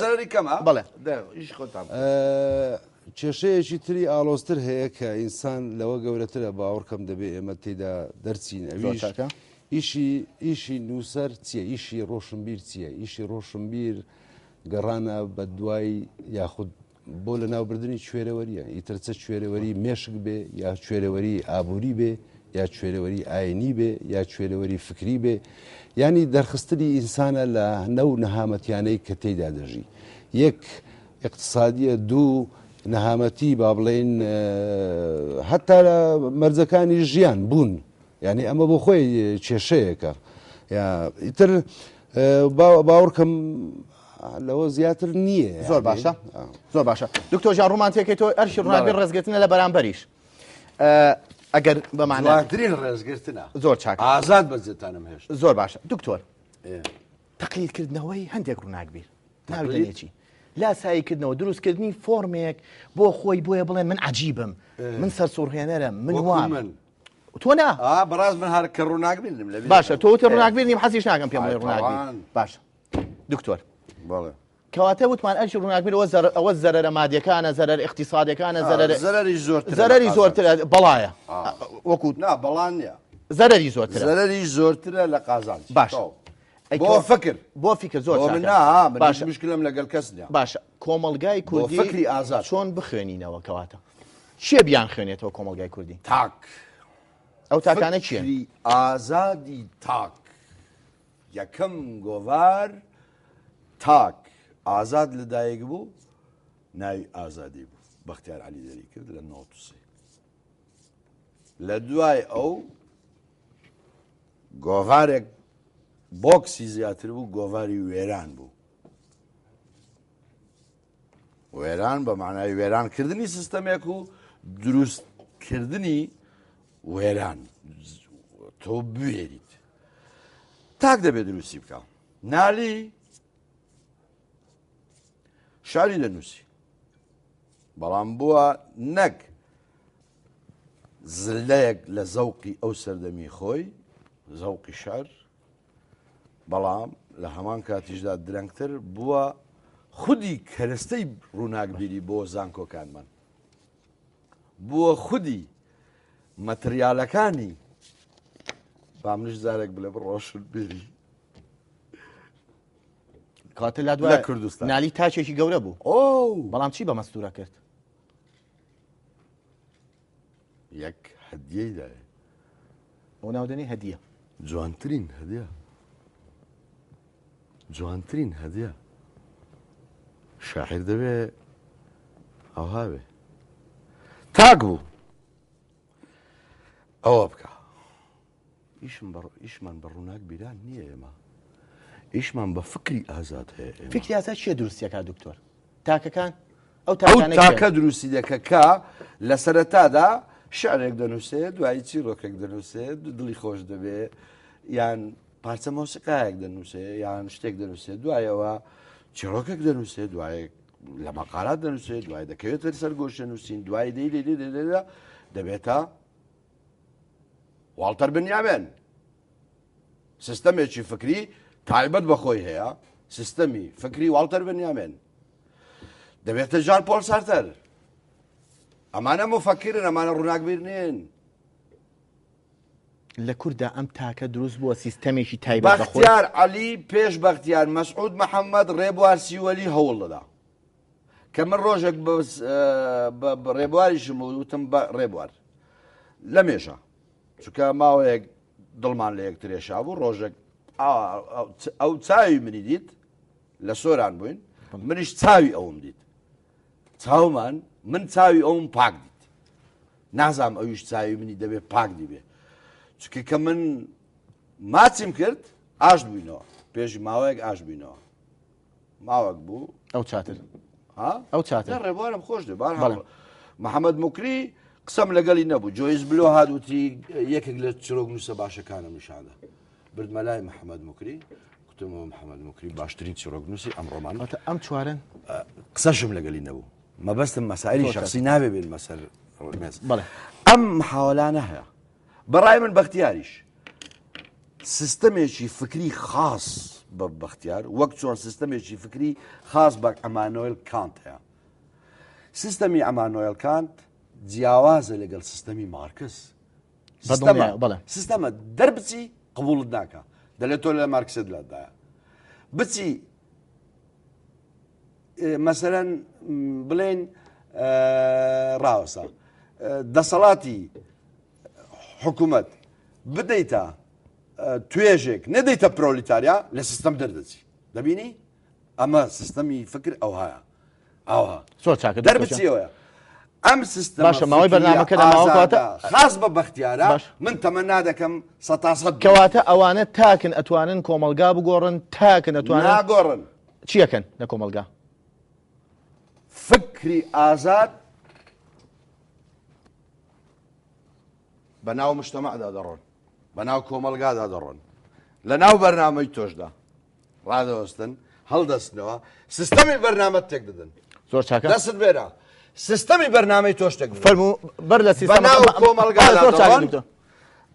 بەڵێ کێشەیەکی تری ئاڵۆزتر هەیە کە ئینسان لەوە گەورەترە باوەڕکەم دەبێ ئێمە تێیدا دەرچین ئەویش ئیشی ئیشی نووسەر چییە ئیشی ڕۆشنبیر چییە ئیشی ڕۆشنبیر گەڕانە بە دوای یاخود بۆ لە ناوبردنی کوێرەوەریە ئیتر چە کوێرەوەری مێشک بێ یا کوێرەوەری ئابووری بێ یا کوێرەوەری ئاینی بێ یا کوێرەوەری فکری بێ ینی دەرخستنی ئینسانە لە نەو نەهامەتیانەی کە تێیدا دەژی یەک ئیقتسادیە دوو نەهامەتی با بڵێین هەتا لە مەرجەکانی ژیان بوون یعنی ئەمە بۆ خۆی کێشەیەکە ئیتر باوەڕکەم لەوە زیاتر نییە زۆر باشە زۆر باشە دکتۆر ژان ڕوومان تێکەی تۆ ئەرشی ڕووناکبیر ڕێزگرتنە لە بەرامبەریش ئەگەر بەماناترین ڕێزگرتنە زۆر چاک ئازاد بەجێتانم هێشت زۆر باشە دکتۆر تەقلیدکردنەوەی هەندێک ڕووناکبیر ناوی دەنێ چی؟ لاسایی کردنەوە دروستکردنی فۆرمێک بۆ خۆی بۆیە بڵێن من عجیبم من سەرسوڕهێنەرم من وام من تۆ نا بەڕاست من هەر کە ڕووناکبیرم لە باشە تۆ وتی ڕووناکبیر نیم حەزیش ناکەم پێم بڵێ ڕووناکبیر باشە دکتۆر بەڵێ کەواتە وتمان ئەرکی ڕووناکبیر ئەوە زەرەرە مادیەکانە زەرەر اقتصادەکانە زەرەر زەرەری زۆرترە زەرەری زۆرترە بەڵایە وەکو نا بەڵان نییە زەرەری زۆرترە زەرەری زۆرترە لە قازانج باش بۆ فکر بۆ فکر زۆر بۆ من نا من هیچ مشکلم لەگەڵ کەس نییە باشە کۆمەڵگای کوردی فکری ئازاد چۆن بخوێنینەوە کەواتە چێ بیان خوێنێتەوە کۆمەڵگای کوردی تاک ئەو تاکانە چیە فکری ئازادی تاک یەکەم گۆڤار تاک ئازاد لەدایک بوو ناوی ئازادی بوو بەختیار عەلی دەری کرد لە 93 لە دوای ئەو گۆڤارێک بۆکسی زیاتر بوو گۆڤاری وێران بوو وێران بە معنای وێرانکردنی سیستەمێک و دروستکردنی وێران تۆ بوێریت تاک دەبێت دروستی بکە نالی شاری دەنووسی بەڵام بووە نەک زلەیەک لە زەوقی ئەو سەردەمی خۆی، زەوقی شعر، بەڵام لە هەمان کاتیشدا درەنگتر بووە خودی کەرەستەی ڕووناکبیری بۆ زانکۆکانمان، بووە خودی مەتریالەکانی با منیش جارێک بڵێم ڕۆشنبیری. کاتە لا دوای لە کوردستان. نالی تاکێکی گەورە بوو. ئۆو! بەڵام چی بە مەستوورە کرد؟ یەک هەدیەی دایە. ئەو ناو دەنێ هەدیە. جوانترین هەدیە. جوانترین هەدیە. شاعیر دەبێ ئەوها بێ. تاک بوو. ئەوە بکە. ئیشم بە ئیشمان بە ڕووناک بیران نییە ئێمە. ئیشمان بە فکری ئازاد هەیە ئێمە. فکری ئازاد چیە دروستیەکە دکتۆر؟ تاکەکان؟ ئەو ئەو تاکانە تاکە کێن؟ دروستی دەکە کە لە سەرەتادا شعرێک دەنووسێ دوایی چیرۆکێک دەنووسێ دڵی خۆش دەبێ یان پارچە مۆسیقایەک دەنووسێ یان شتێک دەنووسێ دوایەوە چیرۆکێک دەنووسێ دوایەک لە مەقالات دەنووسێ دوای دەکەوێتە سەر گۆشە نووسین دوای دەی دەی دەی دەی دەبێتە واڵتەر بنیامێن سیستەمێکی فکری تایبەت بە خۆی هەیە سیستەمی فکری واڵتەر بنیامێن دەبێتە ژان پۆل سارتەر ئەمانە مفەکرن ئەمانە ڕووناکبیر نین لە کووردا ئەم تاکە دروست بووە سیستەمێکی تایبەت بە خۆی؟ بەختیار عەلی پێش بەختیار مەسعود محەممەد ڕێبوار سیوەلی هەوڵ دەدا کە من ڕۆژێک بە ڕێبواریشم وتم بە ڕێبوار لە مێژە چونکە ماوەیەک دڵمان لە یەکترێشا بوو ڕۆژێک ئەو چاوی منی دیت لە سۆران بووین منیش چاوی ئەوم دیت چاومان من چاوی ئەوم پاک دیت نازام ئەویش چاوی منی دەبێت پاک دیبێ. چونکە کە من ماچیم کرد ئاشت بووینەوە پێش ماوەیەک ئاش بووینەوە ماوەک بوو ئەو چاتر ئەو چاتر ڕێبوارم خۆش دێ بار محەممەد مکری قسەم لەگەڵی نەبوو جۆیس بلۆ هات وتی یەکێک لە چرۆک نووسە باشەکانم نیشاندا بردمە لای محەممەد مکری کوتمەوە محەممەد مکری باشترین چیرۆک نووسی ئەم ڕۆمان ئەم چوارن قسەشم لەگەلی نەبوو مەبەستم مەسایلی شخصی نابێ بێن مەسەر ئەم محاولانە هەیە بەڕای من بەختیاریش سیستەمێکی فکری خاص بە بەختیار وەک چۆن سیستەمێکی فکری خاص بە ئەمانۆیل کانت هەیە سیستەمی ئەمانۆیل کانت جیاوازە لەگەڵ سیستەمی مارکس سیستەمە دەربچی قبوڵت ناکە دەلێت تۆ لە مارکسێت لادایە بچی مەسەرەن بڵێن ڕاوەسا دەسەڵاتی حکوومەت بدەیتە توێژێک نەدەیتە پرۆلیتاریا لە سیستەم دەردەچی دەبینی ئەمە سیستەمی فکر ئەوهایە ئاوها زۆر چاکە دەربچیەوەیە ئەم سیستم باشە ماوەی بەرنامەکە لە خاص بە بەختیارە من تەمەنا دەکەم سە کەواتە ئەوانە تاکن ئەتوانن کۆمەلگا بگۆڕن تاکن ئەتوانن ناگۆڕن چیەکەن لە کۆمەلگا فکری ئازاد بە ناو مشتەمەعدا دەڕۆن بە ناو کۆمەڵگادا دەڕۆن لە ناو بەرنامەی تۆشدا ڕادەوەستن هەڵدەستنەوە سیستەمی بەرنامەت تێک دەدەن زۆر چاکە دەست بێرە سیستەمی بەرنامەی تۆش تێک فەرموو بەر لە سیستەم بەناو کۆمەڵگادا دەڕۆن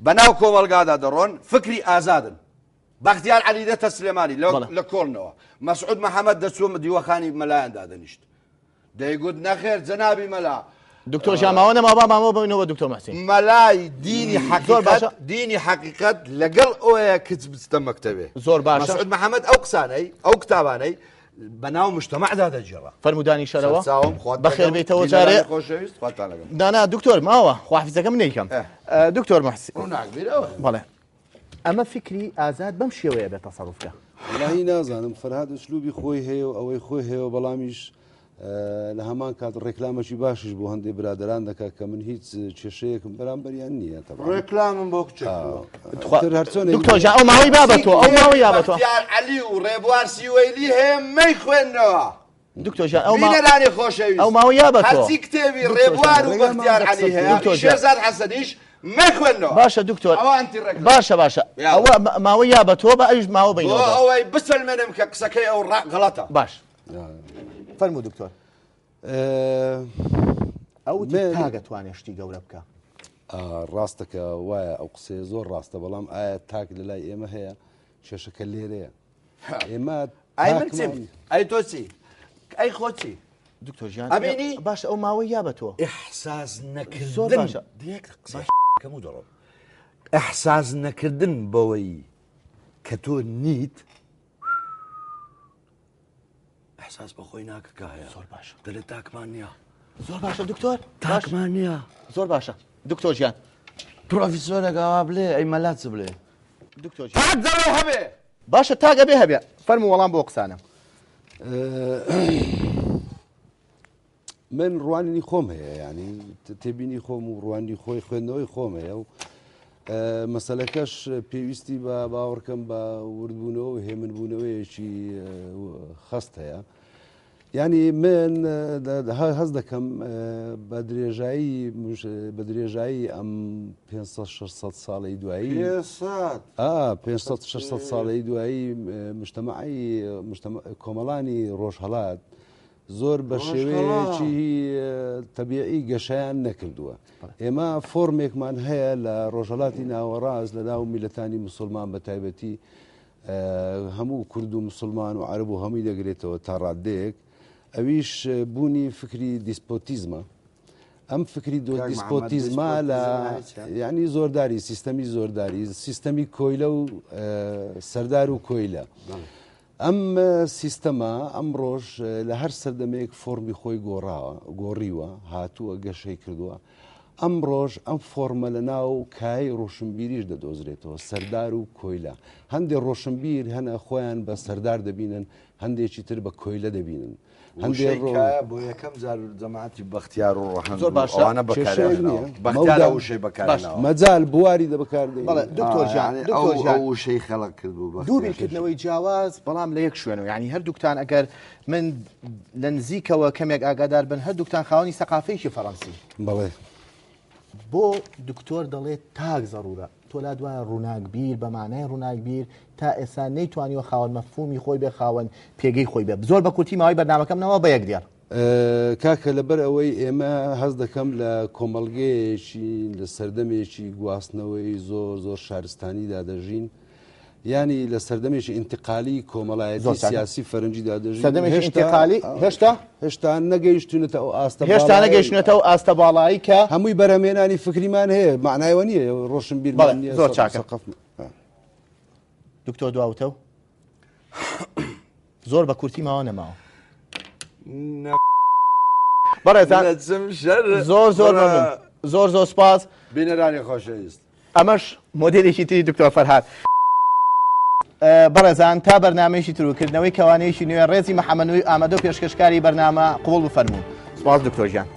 بەناو کۆمەڵگادا دەڕۆن فکری ئازادن بەختیار عەلی دێتە سلێمانی لە کۆڵنەوە مەسعود محەمەد دەچووە دیوەخانی مەلایان دادەنیشت دەیگوت نەخێر جەنابی مەلا دکتۆر ژیان ماوە نەما با مامەوە ببینەوە دکتۆر محسین مەلای دینی حەقیقەت باشە دینی حەقیقەت لەگەڵ ئەوەیە کچ بچتە مەکتەبێ زۆر باشە مەسعود محەمەد ئەو قسانەی ئەو کتابانەی بەناو مجتەمەعدا دەگێڕا فەرموودانی شەرەوە بەخێر بێیتەوە جارێ خۆشەویست خواتان لەگەڵ دانا دکتۆر ماوە خواحافیزەکەم نەیکەم دکتۆر محسین بەڵێ ئەمە فیکری ئازاد بەم شێوەیە بێ تەسەروف کە. وەڵاهی نازانم فەرهاد ئسلوبی خۆی هەیە و ئەوەی خۆی هەیە و بەڵامیش لە هەمان کات ڕێکلامەکی باشیش بۆ هەندێک برادران دەکات کە من هیچ کێشەیەکم بەرامبەریان نییە تەبعەن. ڕێکلامم بۆ کچێک کردووە. هەرچۆنێک دکتۆر جان ئەو ماوەی با بە تۆ ئەو ماوەی یا بە تۆ. بەختیار عەلی و ڕێبوار سیوەیلی هەیە مەیخوێننەوە. دکتۆر ژیان ئەو بینەرانی خۆشەویست ئەو ماوە یا بە تۆ هەرچی کتێبی ڕێبوار و بەختیار عەلی هەیە شێرزاد حەسەنیش مەخوێنەوە باشە دکتۆر ئەوە ئەنتی ڕێکلام باشە باشە ئەوە ماوە یا بە تۆ بە ئەویش ماوە بینەوە بۆ ئەوەی بسەلمێنم کە قسەکەی ئەو غەڵەتە باش فەرموو دکتۆر ئەو تاگە توانێ شتی گەورە بکە ڕاستەکە وایە ئەو قسەیە زۆر ڕاستە بەڵام ئایا تاک لە لای ئێمە هەیە کێشەکە لێرەیە ئێمە ئەی من چیم ئەی تۆ چی ئەی خۆ چی دکتۆر ژیان ئەبینی باشە ئەو ماوەی یا بە تۆ ئیحساس نەکردن زۆر باشە دیەک قسە کەم و دەڕۆم ئیحساس نەکردن بەوەی کە تۆ نیت ئیحساس بە خۆی ناکە کە هەیە زۆر باشە دەلێت تاکمان نییە زۆر باشە دکتۆر تاکمان نییە زۆر باشە دکتۆر گیان پرۆفیسۆرێک ئاوا بلێ ئەی مەلا چ بلێ دکتۆر تاک دەڵێ هەبێ باشە تاک ئەبێ هەبێ فەرموو وەڵام بۆ قسانە. من ڕوانینی خۆم هەیە ینی تێبینی خۆم و ڕوانی خۆی خوێندنەوەی خۆم هەیە و مەسلەکەش پێویستی بە باوەڕکەم بە وردبوونەوە و هێمنبوونەوەیەکی خەست هەیە. یانی من هەست دەکەم بە درێژایی بە درێژایی ئەم 500 600 ساڵەی دوایی 500 600 ساڵەی دوایی مجتەمەعی کۆمەڵانی ڕۆژهەڵات زۆر بە شێوەیەکی تەبیعی گەشەیان نەکردووە ئێمە فۆرمێکمان هەیە لە ڕۆژهەڵاتی ناوەڕاست لە ناو میلەتانی مسلمان بە تایبەتی هەموو کورد و مسوڵمان و عەرەب و هەمووی دەگرێتەوە تا ڕاددەیەک، ئەویش بوونی فکری دیسپۆتیزمە. ئەم فکری دۆ دیسپۆتیزمە لە یعنی زۆرداری سیستەمی زۆرداری سیستەمی کۆیلە و سەردار و کۆیلە. ئەم سیستەمە ئەمڕۆژ لە هەر سەردەمێک فۆرمی خۆی گۆڕاوە گۆڕیوە هاتووە گەشەی کردووە ئەمڕۆش ئەم فۆرمە لە ناو کایەی ڕۆشنبیریش دەدۆزرێتەوە، سەردار و کۆیلە. هەندێ ڕۆشنبیر هەنە خۆیان بە سەردار دەبینن، هەندێکی تر بە کۆیلە دەبینن. هەندێ وشەی ڕۆ کایە بۆ یەکەم جار جەماعەتی بەختیار و ڕەهەند زۆر و باشە. ئەوانە کێشەیەک بەکاریان نییە. هێناوە. بەختیار مەودا. ئەو وشەی بەکارهێناوە. مەجال بواری دە بەکاردێنین. بەڵێ دکتۆر آه، گیان یعنی دکتۆر ئەو گیان ئەو وشەی خەڵق کرد بوو دوو بەختیار. بیرکردنەوەی جیاواز بەڵام لە یەک شوێنەوە یعنی هەردووکتان ئەگەر من لە نزیکەوە کەمێک ئاگادار بن هەردووکتان خاوەنی سەقافەیەکی فەڕەنسی. بەڵێ. بۆ دکتۆر دەڵێت تاک زەڕورە تۆ لات وایە ڕووناکبیر بە مانای ڕووناکبیر تا ئێستا نەیتوانیوە خاوەن مەفهومی خۆی بێ خاوەن پێگەی خۆی بێ زۆر بە کورتی ماوەی بەرنامەکەم نەوە بە یەک دێڕ. کاکە لەبەر ئەوەی ئێمە هەست دەکەم لە کۆمەڵگەیەکی لە سەردەمێکی گواستنەوەی زۆر زۆر شارستانیدا دەژین ینی لە سەردەمێکی ئینتقالی کۆمەڵایەتی زۆر چاکە. سیاسی فەرەنجیدا دەژین سەردەمێکی هێشتا- ئینتقالی هێشتا هێشتا نەگەیشتونەتە ئەو ئاستە هێشتا باڵایەی. نەگەیشتونەتە ئەو ئاستە باڵایی کە هەمووی بەرهەمێنانی فکریمان هەیە معنایەوە نییە ڕۆشنبیرمان بەڵێ، نییە زۆر چاکە. سەقەفمان. دکتۆر دواوتە و زۆر بە کورتی ماوە نەماوە بەڕێزان زۆر زۆر مەمنون زۆر زۆر سپاس بینەرانی خۆشەویست. ئەمەش مۆدێلێکی تری دکتۆر فەرهاد. بەڕێزان تا بەرنامەیەکی تر و کردنەوەی کەوانەیەکی نوێ ڕێزی محەمەد نوری ئامادە و پێشکەشکاری بەرنامە قبوڵ بفەرموون. سپاس دکتۆر گیان.